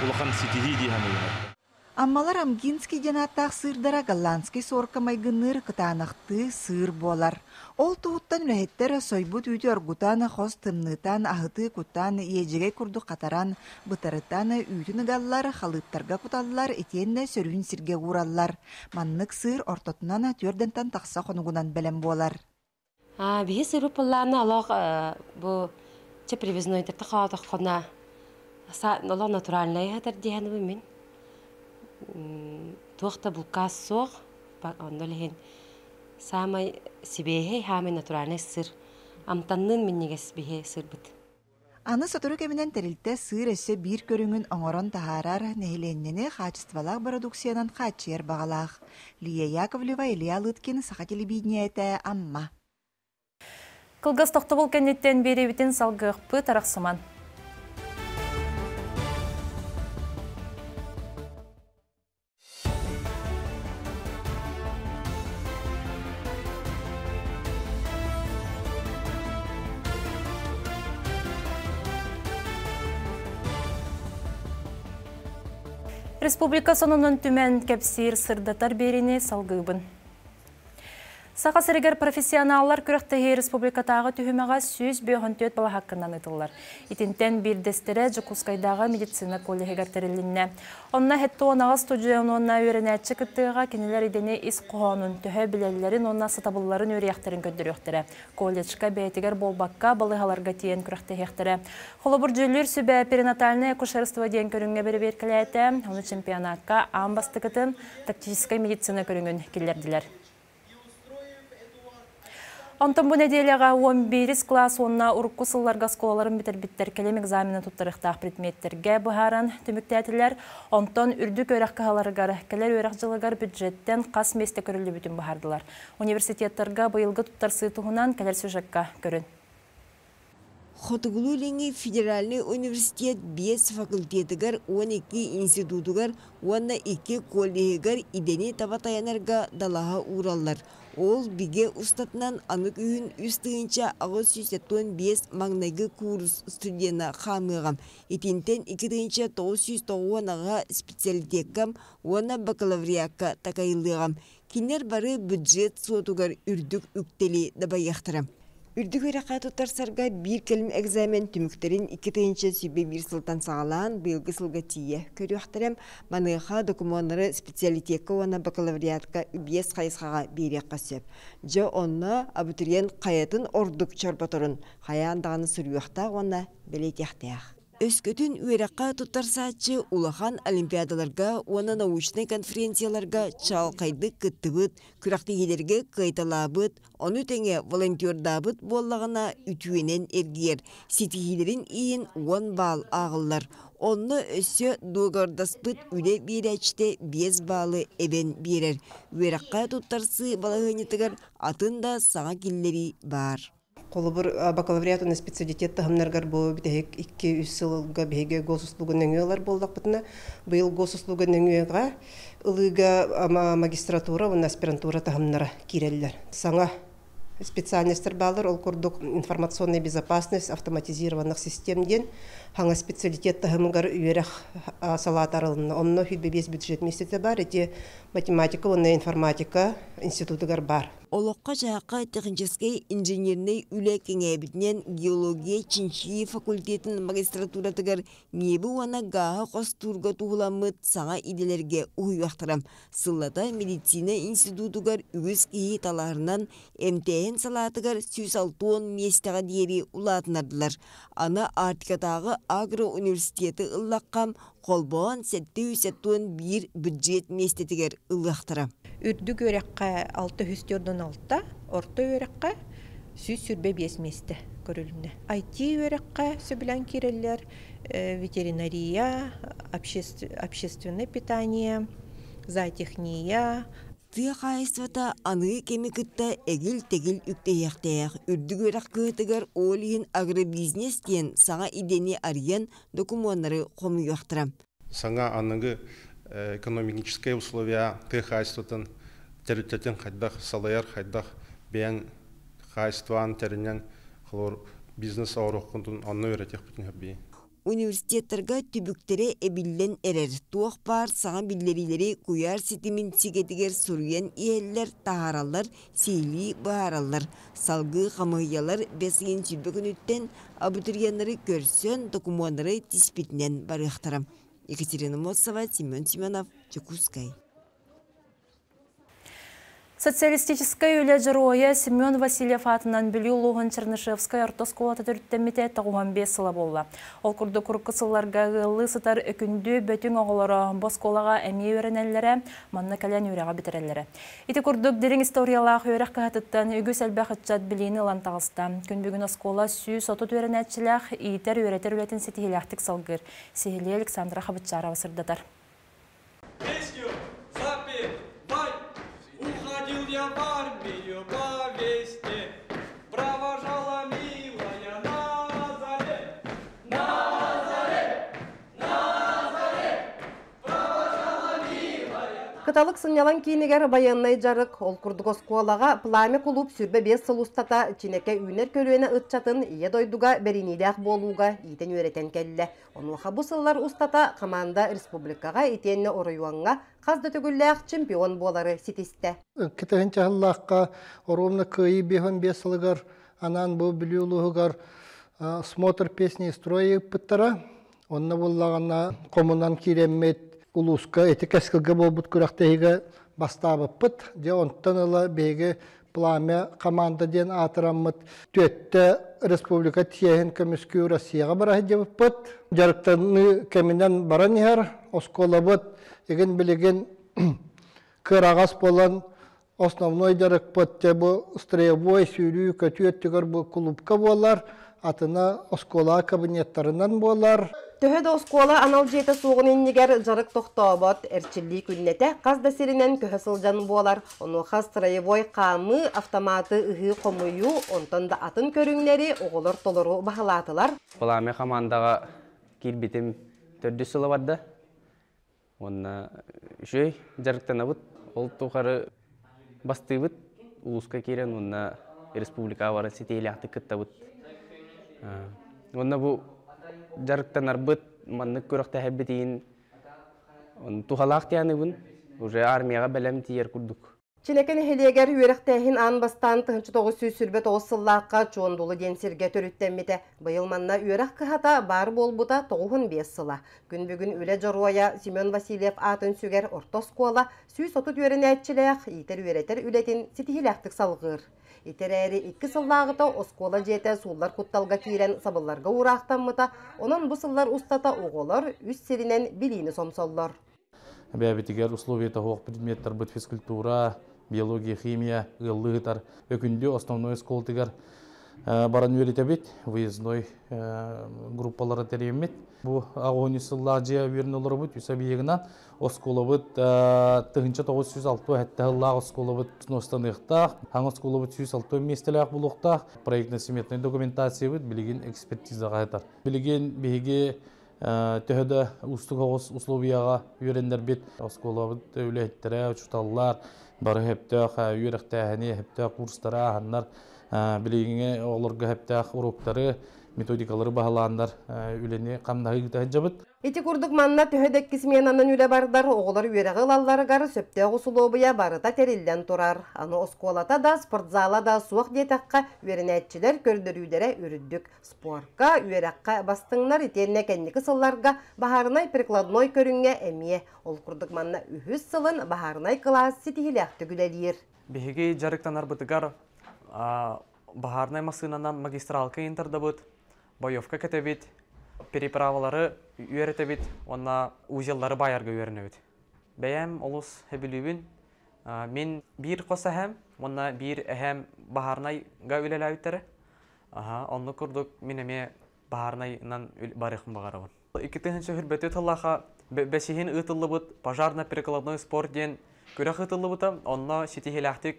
улахан ситиһии дии саныыбын. Аммалар Амгинский диэн ааттаах сыырдара голландский суорка майгынныыр кытаанахтыы сыыр буолар. Ол туһуттан үлэһиттэр сойбут үүтү оргутан, хос тымныытан, аһытыы кутан, иэдьэгэй курдук хатаран, бытарытан, үүтүн ыгаллар, халыыптарга куталлар итиэннэ сөрүүн сиргэ уураллар. Маннык сыыр ортотунан түөрдэнтэн тахса хонугунан бэлэм буолар. Биһи сыры пыллаана олох бу че привезнойдерте хаатаххына олох натуральнай хатар диэхэнибин мин. Туох да булкаас суох, онно лиһин саамай сибиэһэй, хаамай натуральнай сыр. Амтанныын минньигэс биһи сырбыт. Аны сотору кэминэн тэрилтэ сыыр өссө биир көрүҥүн оҥорон таһаарар, нэһилиэнньэни хаачыстыбалаах бородууксуйанан хааччыйар баҕалаах. Лия Яковлева, Илья Лыткин, Саха телевидениетэ, Амма. Кылгас тохтобул кэнниттэн биэриибитин салгыахпыт арахсыман. Республика сонунун түмэн кэпсиир сырдатар биэриини салгыыбын. Саха сиригэр профессионаллар күрэхтэһии республикатааҕы түһүмэҕэ 154 балаһаккынан ыытыллар. Итинтэн биирдэстэрэ Дьокуускайдааҕы медицина коллеһыгар тэрилиннэ. Онно 78 студент уонна үөрэнээччи кыттыыга кинилэр идэни ис хоһоонун төһө билэллэрин уонна сатабылларын үөрүйэхтэрин көрдөрүөхтэрэ. Колледжка бэйэтигэр буолбакка балыыһаларга тиийэн күрэхтэһиэхтэрэ. Холобур, дьүүллүүр сүбэ перинатальное акушерство диэн көрүҥҥэ бэрэбиэркэлээтэ. Ону чемпионакка аан бастакытын тактическай медицина көрүҥүн киллэрдилэр. Онтон бу нэдиэлэҕэ 11 кылаас уонна урукку сылларга оскуолаларын бүтэрбиттэр кэлим экзамены туттарыахтаах предметтэргэ быһааран түмүктээтилэр. Онтон үрдүк үөрэх кыһаларыгар кэлэр үөрэх дьылыгар бюджеттэн хас миэстэ көрүллүбүтүн быһаардылар. Университеттарга быйылгы туттарсыы туһунан кэлэр сюжекка көрүн. Хотугулуу-Илиҥҥи федеральнай университет биэс факультетыгар 12 институтугар уонна икки коллеһыгар идэни таба тайанарга далаһа уураллар. Ол бигэ устатынан аны күһүн 3815 маҥнайгы куурус студена хаамыаҕа. Итинтэн 2998 специалитекка уонна бакалавриакка такайыллыаҕа. Кинилэр бары бюджет суотугар үрдүк үктэли дабайыахтара. Үрдүк үөрэххэ туттарсарга биир кэлим экзамен түмүктэрин 2021 сылтан саҕалаан быйылгы сылга тиийэ көрүөхтэрэ. Маныаха докумуоннары специалитекка уонна бакалавриатка биэс хайысхаҕа биэриэххэ сөп. Дьэ онно абитуриент хайатын ордук чорботорун хайаан даҕаны суруйуохтаах уонна бэлиэтиэхтээх. Өскөтүн үөрэххэ туттарсааччы улахан олимпиадаларга уонна научнай конференцияларга чаҕылхайдык кыттыбыт, күрэхтэһиилэргэ кыайталаабыт, ону тэҥэ волонтердаабыт буоллаҕына үтүөнэн эргийэр, ситиһиилэрин иһин 10 баал ааҕыллар. Онно өссө дуогабардаспыт үлэ биэрээччитэ 5 баалы эбэн биэрэр. Үөрэххэ туттарсыы балаһыанньатыгар атын да саҥа киллэрии баар. Холобур, бакалавриат уонна специалитет таһымнарыгар бу бүтэһик 2-3 сылга биһиги госуслуга нөҥүө ылар буоллахпытына, быйыл госуслуга нөҥүөҕэ ылыыга магистратура уонна аспирантура таһымнара киирэллэр. Саҥа специальностар бааллар, ол курдук информационная безопасность автоматизированных систем диэн хаҥа специалитет таһымыгар үөрэх салаата арылынна. Онно 25 бюджет миэстэтэ баар, ити математика уонна информатика институтугар баар. Олоххо-дьаһахха техническэй инженернэй үлэ кэҥээбитинэн геология чинчийии факультетын магистратуратыгар ньиэби уонна гааһы хостуурга туһуламмыт саҥа идэлэргэ уһуйуохтара. Сыллата медицина институтугар үгүс киһи талаһарынан эмтээһин салаатыгар 160 миэстэҕэ диэри улаатынардылар. Аны Арктикатааҕы агроуниверситеты ыллахха, холбоон 771 бюджет миэстэтигэр ылыахтара. Үрдүк үөрэххэ 646, орто үөрэххэ 125 миэстэ көрүлүннэ. IT үөрэххэ сөбүлээн киирэллэр ветеринария, общественное питание, зоотехния, Тыа хаһаайыстыбата аныгы кэми кытта эгил-тэгил үктэһиэхтээх. Үрдүк үөрэх кыһатыгар ол иһин агробизнес диэн саҥа идэни арыйан докумуоннары хомуйуохтара. Саҥа аныгы экономическай условия тыа хаһаайыстыбатын тэрилтэтин хайдах салайар, хайдах бэйэҥ хаһаайыстыбаҕын тэринэн холобур бизнес оҥоруоххун онно үөрэтиэхпитин сөп Университеттарга түбүктэрэ эбиллэн эрэр. Туох баар саҥа биллэриилэри куйаар ситимин сигэтигэр суруйан иһэллэр, таһаараллар, сиһилии быһаараллар. Салгыы хамыыһыйалар бэс ыйын 20 күнүттэн абитуриеннары көрсөн, докумуоннары тиспитинэн барыахтара. Екатерина Моссова, Семен Семенов, Дьокуускай. Социалистическай үлэ дьоруойа Семен Васильев аатынан Бүлүү улууһун Чернышевскай орто оскуолата төрүттэммитэ 95 сыла буолла. Ол курдук урукку сылларга ыаллыы сытар Өкүндү, Бөтүҥ оҕолоро бу оскуолаҕа эмиэ үөрэнэллэрэ, манна кэлэн үөрэҕи бүтэрэллэрэ. Ити курдук дириҥ историялаах үөрэх кыһатыттан үгүс элбэх ыччат билиини ылан таҕыста. Күн бүгүн оскуола 130 үөрэнээччилээх, иитэр-үөрэтэр үлэтин ситиһиилээхтик салгыыр. Сиһилии Александра Хабытчарова сырдатар. Песню запевай, уходил я в армию по весне, провожала милая на заре, на заре, на заре, провожала милая. Кыталык сынньалаҥ киинигэр байыаннай дьарык, ол курдук оскуолаҕа Пламя кулууп 25 сыл устата Чинэкэ үүнэр көлүөнэ ыччатын Ийэ дойдуга бэриниилээх буолууга иитэн-үөрэтэн кэллэ. Онуоха бу сыллар устата хамаанда республикаҕа итиэннэ оройуоҥҥа хас да төгүллээх чемпион буолары ситистэ. Кытыһын чаһыллаахха оруобуна Кыайыы 55 сылыгар анаан бу Бүлүү улууһугар смотр песни и строй ыыппыттара. Онно буллаҕына хомунан киирэммит улууска ити кэскилгэ буолбут күрэхтэһиигэ бастаабыппыт. Дьэ онтон ыла биһиги Пламя команда диэн аатыраммыт түөттэ республика тиэһин көмүскүү Россияҕа бара сылдьыбыппыт. Дьарыктаныы кэминэн баран иһэр. Оскуолабыт игин билигин кыараҕас буолан основной дьарыкпыт дьэ бу строевой сүүрүү көтүү өттүгэр бу клубка буолар, атына оскуола кабинеттарынан буолар. Төһө да оскуола анал дьиэтэ суоҕун иннигэр дьарык тохтообот, эрчиллии күннэтэ хас да сиринэн көһө сылдьан буолар. Онуоха строевой хаамыы, автоматы ыһыы-хомуйуу, онтон да атын көрүҥнэри оҕолор толору баһылаатылар. Пламя хамаандаҕа киирбитим төрдүс сыла барда. Уонна үчүгэй дьарыктанабыт. Ол тухары бастыыбыт, улууска киирэн уонна республикаҕа баран ситиһиилээхтик кыттабыт. Уонна бу дьарыктанарбыт, маннык күрэхтэһэрбит иһин туһалаах дианыбын, уже армияҕа бэлэм тиийэр курдук. Чинэкэ нэһилиэгэр үөрэхтээһин аан бастаан 1929 сыллаахха Чуондулу диэн сиргэ төрүттэммитэ. Быйыл манна үөрэх кыһата баар буолбута 95 сыла. Күн бүгүн үлэ дьоруойа Семен Васильев аатын сүгэр орто оскуола 130 үөрэнээччилээх иитэр-үөрэтэр үлэтин ситиһиилээхтик салҕыыр. Ити эрээри икки сыллааҕыта оскуола дьиэтэ сууллар кутталга киирэн сабылларга уураахтаммыта, онон бу сыллар устата оҕолор үс сиринэн билиини сомсоллор. Бэйэбитигэр условията суох предметтарбыт физкультура, биология, химия ыаллыы ыытар Өкүндү основной оскуолатыгар баран үөрэтэбит, выездной группалары тэрийэммит. Бу аҕыс сыллаах дьиэ үөрэнэ олоробут, үс объегынан оскуолабыт 1967 сыллаах оскуолабыт сностаныахтаах, хаҥ оскуолабыт 106 миэстэлээх булуохтаах. Проектно-сметнай документациябыт билигин экспертизаҕа сытар. Билигин биһиги төһө да уустук оҕус условияҕа үөрэннэрбит оскуолабыт үлэһиттэрэ, учууталлар бары сөптөөх үөрэхтээһини, сөптөөх курстары ааһаннар, билигиҥҥи оҕолорго сөптөөх уруоктары, методикалары баһылааннар үлэни хамнаһы ыыта сылдьабыт. Ити курдук манна төһө да икки сменанан үлэ бардар, оҕолор үөрэҕи ылалларыгар сөптөөх усулуобуйа барыта тэриллэн турар. Аны оскуолата да, спортзала да суох диэтэххэ, үөрэнээччилэр көрдөрүүлэрэ үрдүк. Спорка, үөрэххэ бастыҥнар итиэннэ кэнники сылларга баһаарынай прикладной көрүҥҥэ эмиэ. Ол курдук манна үһүс сылын баһаарынай кылаас ситиһиилээхтик үлэлиир. Биһиги дьарыктанарбытыгар баһаарынай массыынанан магистралка интердабыт, боевка кэтэбит, переправалары үөрэтэбит уонна узеллары баайарга үөрэнэбит. Бэйэм олус сөбүлүүбүн. Мин биир хос эһэм уонна биир эһэм баһаарынайга үлэлээбиттэрэ. Аха, оннук курдук мин эмиэ баһаарынайынан барыахпын баҕарабын. 2024 сыллаахха бэсиһин ыытыллыбыт пожарно-прикладной спорт диэн күрэх ыытыллыбыта, онно ситиһиилээхтик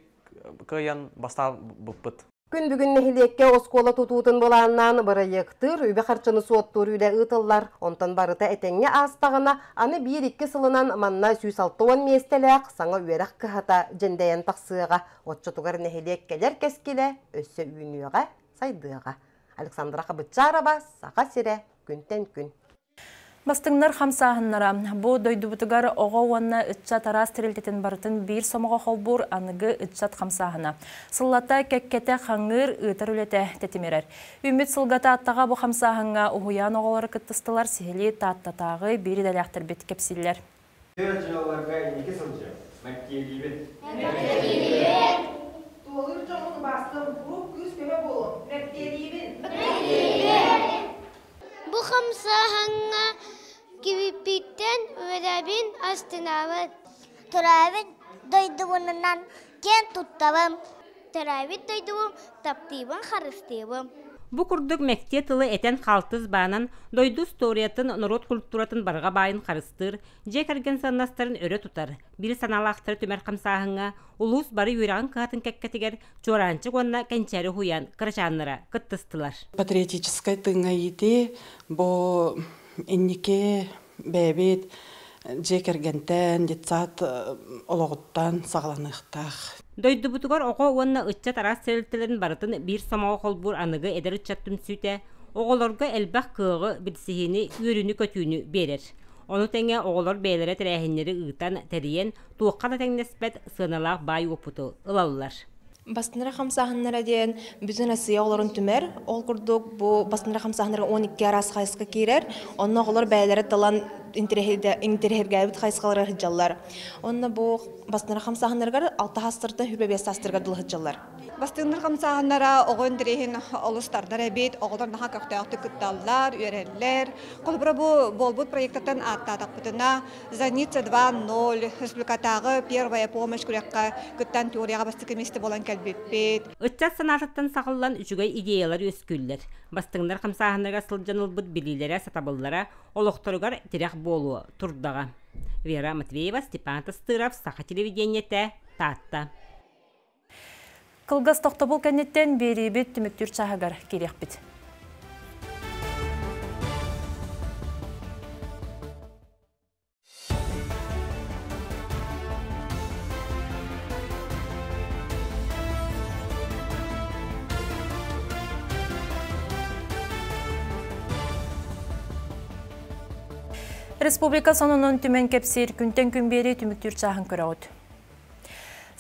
кыайан бастаабыппыт. Күн бүгүн нэһилиэккэ оскуола тутуутун былааннаан бырайыактыыр, үбү-харчыны суоттуур үлэ ыытыллар. Онтон барыта этэҥҥэ аастаҕына, аны биир-икки сылынан манна 160 миэстэлээх саҥа үөрэх кыһата дьэндэйэн тахсыаҕа. Оччотугар нэһилиэк кэлэр кэскилэ өссө үүнүөҕэ, сайдыаҕа. Александра Хабытчарова, Саха сирэ, күнтэн күн. Бастыҥнар хамсааһыннара бу дойдубутугар оҕо уонна ыччат араас тэрилтэтин барытын биир сомоҕо холбуур аныгы ыччат хамсааһына. Сыллата кэккэтэ хаҥыыр ыытар үлэтэ тэтимирэр. Үүммүт сылга Тааттаҕа бу хамсааһыҥҥа уһуйаан оҕолоро кыттыстылар, сиһилии Тааттатааҕы биир идэлээхтэрбит кэпсииллэр. Тыа дьыалаларга инники сылдьыам. Мэктиэлиибин. Мэктиэлиибин. Туолуур дьоҥҥун убаастыам, куруук күүс-көмө буолуом. Мэктиэлиибин. Мэктиэлиибин. Бу хамсааһыҥҥа кибиппиттэн үөрэбин, астынабын. Төрөөбүт дойдубунан киэн туттабын. Төрөөбүт дойдубун таптыыбын, харыстыыбын. Бу курдук мэктиэ тылы этэн халтыс баанан, дойду историятын, норуот культуратын барҕа баайын харыстыыр, дьиэ кэргэн сыаннастарын өрө тутар, биир санаалаахтары түмэр хамсааһыҥҥа улуус бары үөрэҕин кыһатын кэккэтигэр Чуораанчык уонна Кэнчээри уһуйаан кырачааннара кыттыстылар. Патриотическай тыыҥҥа иитии бу инники бэйэбит дьиэ кэргэнтэн, детсад олоҕуттан саҕаланыахтаах. Дойдубутугар оҕо уонна ыччат араас тэрилтэлэрин барытын биир сомоҕо холбуур аныгы эдэр ыччат түмсүүтэ оҕолорго элбэх кыаҕы, билсиһиини, үөрүүнү-көтүүнү биэрэр. Ону тэҥэ оҕолор бэйэлэрэ тэрээһиннэри ыытан, тэрийэн, туохха да тэҥнэспэт сыаналаах баай уопуту ылаллар. Бастыннара хамсааһыннара диэн бүтүн Россия оҕолорун түмэр. Ол курдук бу бастыннара хамсааһыннара 12 араас хайысха киирэр. Онно оҕолор бэйэлэрэ талан интэриэһиргээбит хайысхалары сылдьаллар. Онно бу бастыннара хамсааһыннарыгар 6 саастарыттан 25 саастарыгар дылы сылдьаллар. Бастыҥнар хамсааһыннара оҕо интэриэһин олус тардар эбит. Оҕолор наһаа көхтөөхтүк кытталлар, үөрэллэр. Холобура бу буолбут проектартан ааттаатахпытына Зарница 2.0 республикатааҕы первая помощь күрэххэ кыттан теорияҕа бастакы миэстэ буолан кэлбиппит. Ыччат санаатыттан саҕыллан үчүгэй идеялар үөскүүллэр. Бастыҥнар хамсааһыннарыгар сылдьан ылбыт билиилэрэ, сатабыллара олохторугар тирэх буолуо турдаҕа. Вера Матвеева, Степан Тастыров, Саха телевидениетэ, Таатта. Кылгас тохтобул кэнниттэн биэриибит түмүктүүр чааһыгар киириэхпит. Республика сонунун түмэн кэпсиир күнтэн күн биэрии түмүктүүр чааһын көрөҕүт.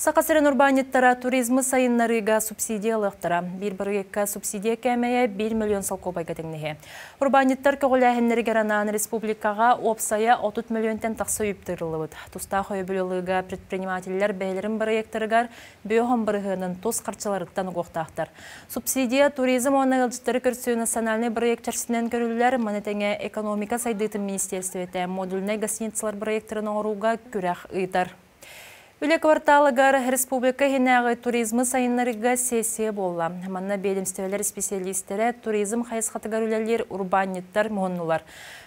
Саха сирин урбаанньыттара туризмы сайыннарыыга субсидия ылыахтара. Биир бырайыакка субсидия кээмэйэ 1 миллион солкуобайга тэҥнэһиэ. Урбаанньыттар көҕүлээһиннэригэр анаан республикаҕа уопсайа 30 миллионтан тахса үп тыырыллыбыт. Тустаах өйөбүл ылыыга предпринимателлэр бэйэлэрин бырайыактарыгар бөһөн бырыһыанын тус харчыларыттан угуохтаахтар. Субсидия туризм уонна ыалдьыттары көрсүү национальнай бырайыак чэрчитинэн көрүллэр. Маны тэҥэ экономика сайдыытын министиэристибэтэ модульнай гостиницалар бырайыактарын оҥорууга күрэх ыытар. Үлэ кварталыгар республика иһинээҕи туризмы сайыннарыыга сессия буолла. Манна биэдэмистибэлэр исписэлиистэрэ туризм хайысхатыгар үлэлиир урбаанньыттар муһуннулар.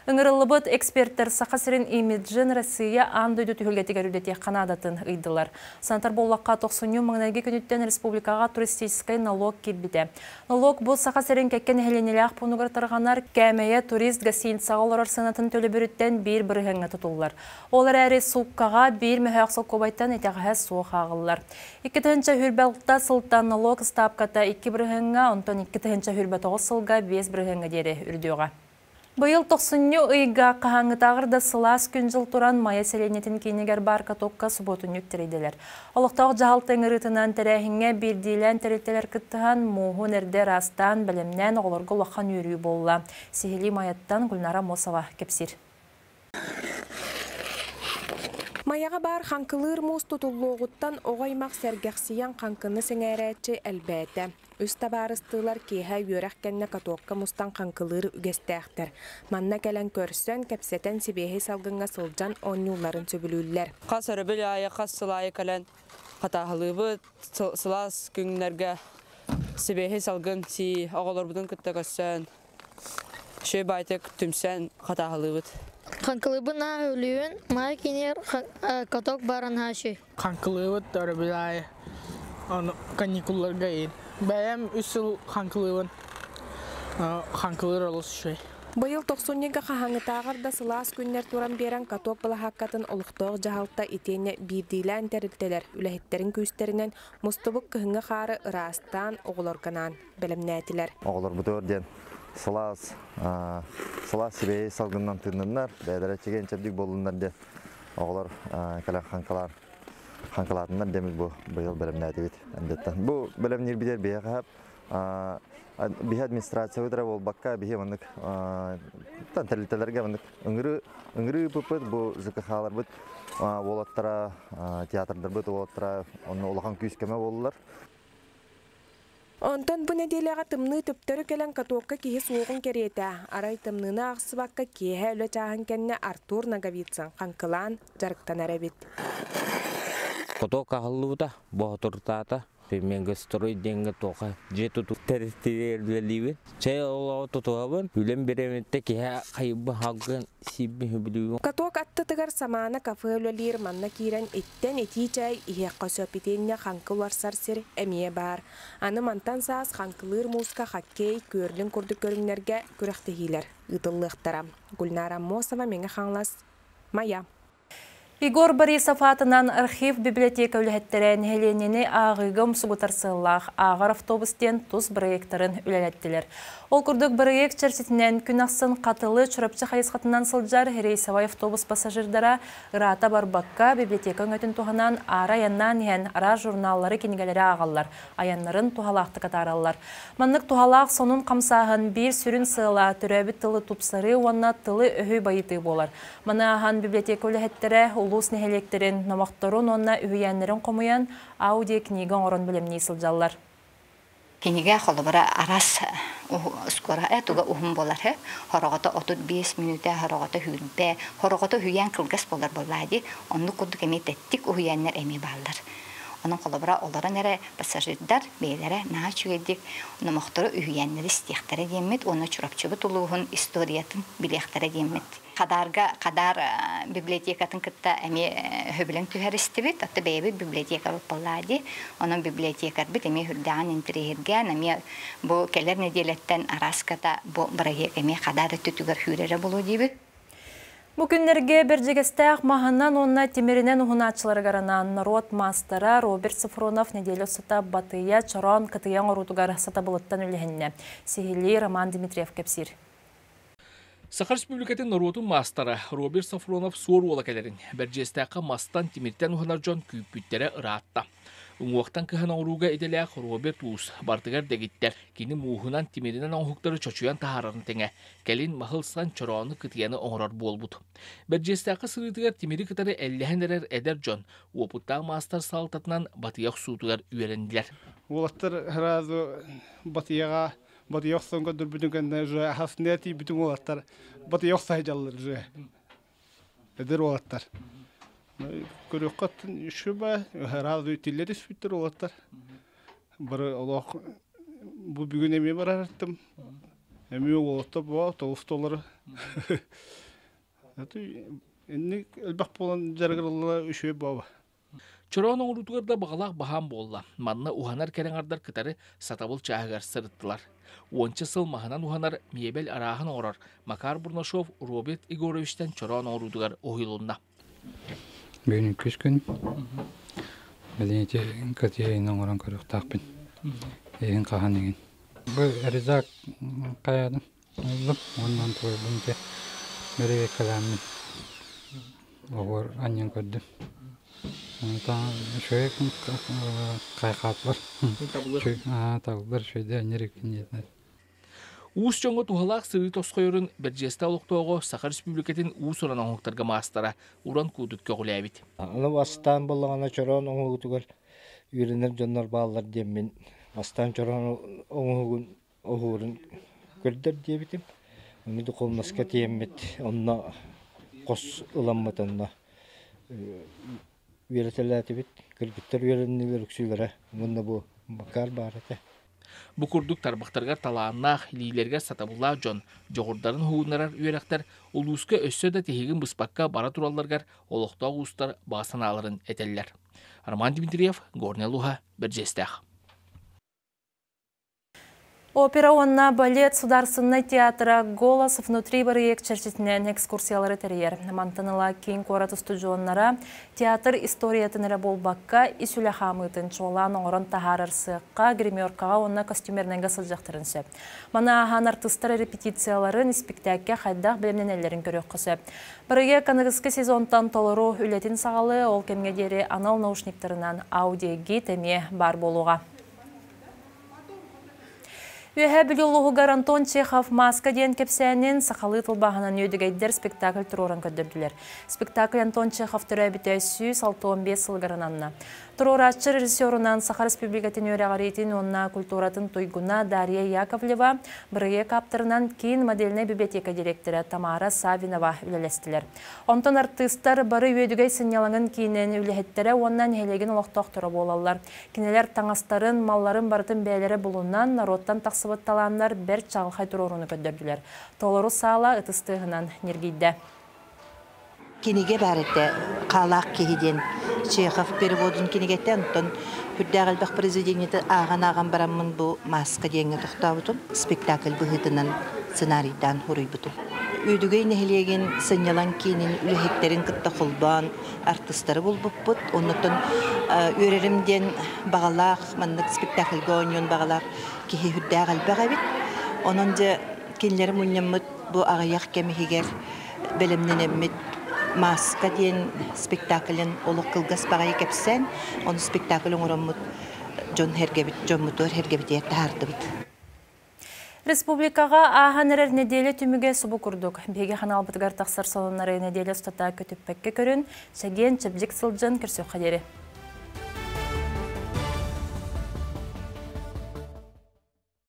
Ыҥырыллыбыт экспертэр Саха сирин имиджин Россия аан дойду түһүлгэтигэр үлэтиэххэ наадатын ыйдылар. Санатар буоллахха, тохсунньу маҥнайгы күнүттэн республикаҕа туристическай налог киирбитэ. Налог бу Саха сирин кэккэ нэһилиэнньэлээх пуунугар тарҕанар, кээмэйэ турист гостиницаҕа олорор сыанатын төлөбүрүттэн биир бырыһыаҥҥа тутуллар. Ол эрээри сууккаҕа биир мөһөөх солкуобайтан итэҕэһэ суох ааҕыллар. 2026 сылтан налог ыстаапката 2 бырыһыаҥҥа, онтон 2029 сылга 5 бырыһыаҥҥа диэри үрдүөҕэ. Быйыл тохсунньу ыйга хаһааҥҥытааҕар да сылаас күн-дьыл туран Майа сэлиэнньэтин киинигэр баар катокка субуотунньук тэрийдилэр. Олохтоох дьаһалта ыҥырыытынан тэрээһиҥҥэ биирдиилээн тэрилтэлэр кыттыһан, мууһун эрдэ ыраастаан, бэлэмнээн оҕолорго улахан үөрүү буолла. Сиһилии Майаттан Гульнара Мосова кэпсиир. Майаҕа баар хаҥкылыыр муус тутуллуоҕуттан оҕо аймах сэргэхсийэн хаҥкыны сэҥээрээччи элбээтэ. Үс табаарыстыылар киэһэ үөрэх кэннэ катокка мустан хаҥкылыыр үгэстээхтэр. Манна кэлэн көрсөн, кэпсэтэн сибиэһэй салгыҥҥа сылдьан оонньуулларын сөбүлүүллэр. Хас өрөбүл аайы, хас сыл аайы кэлэн хатааһылыыбыт, сылаас күннэргэ сибиэһэй салгын сии, оҕолорбутун кытта көрсөн, Үчүгэй баайтык түмсэн хатааһылыыбыт. Хаҥкылыыбын наһаа өлүүбүн, маа киниэр каток баар наһаа үчүгэй. Хаҥкылыыбыт өрөбүл аайы, ону каникулларга иин. Бэйэм үс сыл хаҥкылыыбын, хаҥкылыыр олус үчүгэй. Быйыл тохсунньуга хаһааҥҥытааҕар да сылаас күннэр туран биэрэн каток былаһааккатын олохтоох дьаһалта итиэннэ биирдиилээн тэрилтэлэр үлэһиттэрин күүстэринэн мустубут кыһыҥҥы хаары ыраастаан оҕолорго анаан бэлэмнээтилэр. Оҕолорбутугар диэн сылаас сылаас сибэйи салгынынан тыынныннар, бэйэлэрэ чэгиэн чэбдик буоллуннар диэн оҕолор кэлэн хаҥкалаар хаҥкалаатыннар диэммит бу быйыл бэлэмнээтибит эндеттен. Бу бэлэмниирбитигэр биһиэхэ биһи администрациябыт эрэ буолбакка биһи маннык тэрилтэлэргэ маннык ыҥырыы ыҥырыы ыыппыппыт бу ЖКХ-ларбыт Уолаттара, театрдарбыт уолаттара онно улахан күүс-көмө буоллулар. Онтон бу нэдиэлэҕэ тымныы төптөрү кэлэн катокка киһи суоҕун кэриэтэ. Арай тымныыны аахсыбакка киэһэ үлэ чааһын кэннэ Артур Ноговицын хаҥкылаан дьарыктанар эбит. Каток аһыллыбыта, боотуртаата. Мегастрой диэҥҥэ туоха дьиэ тутуу тэрилтэтигэр үлэлиибин. Чэй олоҕу тутуһабын. Үлэм бириэмэтэ киһи хайыбын халгын сиибин сөбүлүүбүн. Каток аттытыгар Самаана кафе үлэлиир, манна киирэн иттэн итии чэй иһиэххэ сөп итиэннэ хаҥкы уларсар сир эмиэ баар. Аны мантан саас хаҥкылыыр мууска хоккей, кёрлинг курдук көрүҥнэргэ күрэхтэһиилэр ыытыллыахтара. Гульнара Аммосова, Мэҥэ Хаҥалас, Майа. Егор Борисов аатынан архив библиотека үлэһиттэрэ нэһилиэнньэни ааҕыыга умсугутар сыаллаах Ааҕар автобус диэн тус бырайыактарын үлэлэттилэр. Ол курдук бырайыак чэрчитинэн күн ахсын Хатылы Чурапчы хайысхатынан сылдьар рейсовай автобус пассажирдара ыраата барбакка библиотека өҥөтүн туһанан аара айаннаан иһэн араас журналлары, кинигэлэри ааҕаллар, айаннарын туһалаахтык атаараллар. Маннык туһалаах сонун хамсааһын биир сүрүн сыала төрөөбүт тылы тупсарыы уонна тылы-өһү байытыы буолар. Маны ааһан библиотека үлэһиттэрэ улуус нэһилиэктэрин номохторун уонна үһүйээннэрин хомуйан аудиокнига оҥорон бэлэмнии сылдьаллар. Кинигэ холобура араас скоро туга уһун буолар хороҕото 35 мүнүүтэ, хороҕото 20, хороҕото үһүйээн кылгас буолар буоллаа дии. Оннук курдук эмиэ тэттик уһуйааннар эмиэ бааллар. Онон холобура олорон эрэ пассажирдар бэйэлэрэ наһаа үчүгэйдик номохтору үһүйээннэри истиэхтэрэ диэммит уонна Чурапчыбыт улууһун историятын билиэхтэрэ диэммит. Хадарга Хадар библиотекатын кытта эмиэ сөбүлэҥ түһэристибит. Отто бэйэбит библиотекабыт буоллаа дии. Онон библиотекарбыт эмиэ үрдээҕин интэриэһиргээн, эмиэ бу кэлэр нэдиэлэттэн арааската бу бырайыак эмиэ Хадар өттүтүгэр сүүрэрэ буолуо диибит. Бу күннэргэ Бэрдьигэстээх маһынан уонна тимиринэн уһунааччыларыгар анаан норуот маастара Роберт Софронов нэдиэлэ устата Батыйа чороон кытыйа оҥоруутугар сатабылыттан үлэһиннэ. Сиһилии Роман Дмитриев кэпсиир. Саха Республикатын норуотун маастара Роберт Софронов суор уола кэлэрин Бэрдьиэстээххэ мастан, тимиртэн уһанар дьон күүппүттэрэ ыраатта. Уҥуохтан кыһан оҥорууга идэлээх Роберт Уус бартыгар дэгиттэр. Кини мууһунан, тимиринэн оҥоһуктары чочуйан таһаарарын тэҥэ, кэлин маһы ылсан чороону кытыйаны оҥорор буолбут. Бэрдьиэстээххэ сырыытыгар тимири кытары эллэһэн эрэр эдэр дьон уопуттаах маастар салалтатынан батыйа охсуутугар үөрэннилэр. Уолаттар сразу батыйаҕа батыйа охсон көрдөрбүтүн кэннэ уже аһасныа тиийбитин уолаттар батыйа охсо сылдьаллар уже эдэр уолаттар. Көрүөххэ үчүгэй сразу тиллэ түспүттэр уолаттар. Бары олох бу бүгүн эмиэ барараттым. Эмиэ уолаттар бу тоҕус доллары. Инник элбэх буолан дьарыгыраллара үчүгэй буола. Чороон оҥоруутугар да баҕалаах баһаам буолла. Манна уһанар кэрэҥардар кытары сатабыл чааһыгар сырыттылар. Уонча сыл маһынан уһанар миэбэл арааһын оҥорор Макар Бурнашов Роберт Егоровичтан чороон оҥоруутугар уһуйулунна. Бүгүн үкүс күн. Билин ити кытыйа оҥорон көрүөхтаахпын. Эһин хаһан иҥин. Бу резак хайаадым. Ыллым уонна туойбун ити бэрэбиэркэлээммин оһуор анньан көрдүм. Онтон үчүгэй хайхаатылар. Табыллар үчүгэйдик анньар эбиккин диэтилэр. Уус дьоҥҥо туһалаах сырыы тосхойорун Бэрдьиэстээх олохтооҕо Саха Республикатын уус-уран оҥоһуктарга маастара Уран Куудут көҕүлээбит. Аны бастаан буоллаҕына чороон оҥоһугутугар үөрэнэр дьоннор бааллар диэммин бастаан чороон оҥоһугун оһуорун көрдөр диэбитим. Ону духовноска тиэммит онно хос ыламмыт онно үөрэтэлээтибит. Кыргыттар үөрэннилэр үксүлэрэ уонна бу Макар баар этэ. Бу курдук тарбахтарыгар талааннаах, илиилэригэр сатабыллаах дьон дьоҕурдарын уһугуннарар үөрэхтэр улууска өссө да тиһигин быспакка бара туралларыгар олохтоох уустар баҕа санааларын этэллэр. Роман Дмитриев, Горнай улууһа, Бэрдьиэстээх. Опера уонна балет Сударственнай театра «Голос внутри» бырайыак чэрчитинэн экскурсиялары тэрийэр. Мантан ыла киин куорат устудьуоннара театр историятын эрэ буолбакка, ис үлэ хаамыытын чуолаан оҥорон таһаарар сыахха, гримеркаҕа уонна костюмернайга сылдьыахтарын сөп. Маны ааһан артыыстар репетицияларын, испиктээккэ хайдах бэлэмнэнэллэрин көрүөххэ сөп. Бырайыак аныгыскы сезонтан толору үлэтин саҕалыы, ол кэмҥэ диэри анал наушниктарынан аудиогид эмиэ баар буолуоҕа. Үөһээ Бүлүү улууһугар Антон Чехов «Маска» диэн кэпсээнин сахалыы тылбааһынан үөдүгэйдэр спектакль туруоран көрдөрдүлэр. Спектакль Антон Чехов төрөөбүтэ 165 сылыгар ананна. Туруорааччы режиссерунан Саха Республикатын үөрэҕириитин уонна культуратын туйгуна Дарья Яковлева, бырайыак ааптарынан Киин модельнай библиотека директора Тамара Саввинова үлэлэстилэр. Онтон артыыстар бары Үөдүгэй сынньалаҥын киинин үлэһиттэрэ уонна нэһилиэгин олохтоохторо буолаллар. Кинилэр таҥастарын, малларын барытын бэйэлэрэ булунан, норуоттан тахсыбыт талааннар бэрт чаҕылхай туруорууну көрдөрдүлэр. Толору саала ытыс тыаһынан ньиргийдэ. Кинигэ баар этэ «Хаалаах киһи» диэн Чехов переводун кинигэтэ, онтон сүрдээх элбэх произведениеты ааҕан-ааҕан бараммын бу «Маска» диэҥҥэ тохтообутум. Спектакль быһыытынан сценарийдаан суруйбутум. Үөдүгэй нэһилиэгин сынньалаҥ киинин үлэһиттэрин кытта холбоон артыстары булбуппут. Оннуттан үөрэрим диэн баҕалаах, маннык спектакльга оонньуон баҕалаах киһи сүрдээх элбэх эбит. Онон дьэ кинилэри мунньаммыт бу аҕыйах кэм иһигэр бэлэмнэнэммит «Маска» диэн спектаклын олох кылгас баҕайы кэпсээн, ону спектакль оҥороммут дьон эргэбит, дьоммутугар эргэбитигэр таһаардыбыт. Республикаҕа ааһан эрэр нэдиэлэ түмүгэ субу курдук. Биһиги ханаалбытыгар тахсар сонуннары нэдиэлэ устата көтүппэккэ көрүн, чэгиэн, чэбдик сылдьан көрсүөххэ диэри.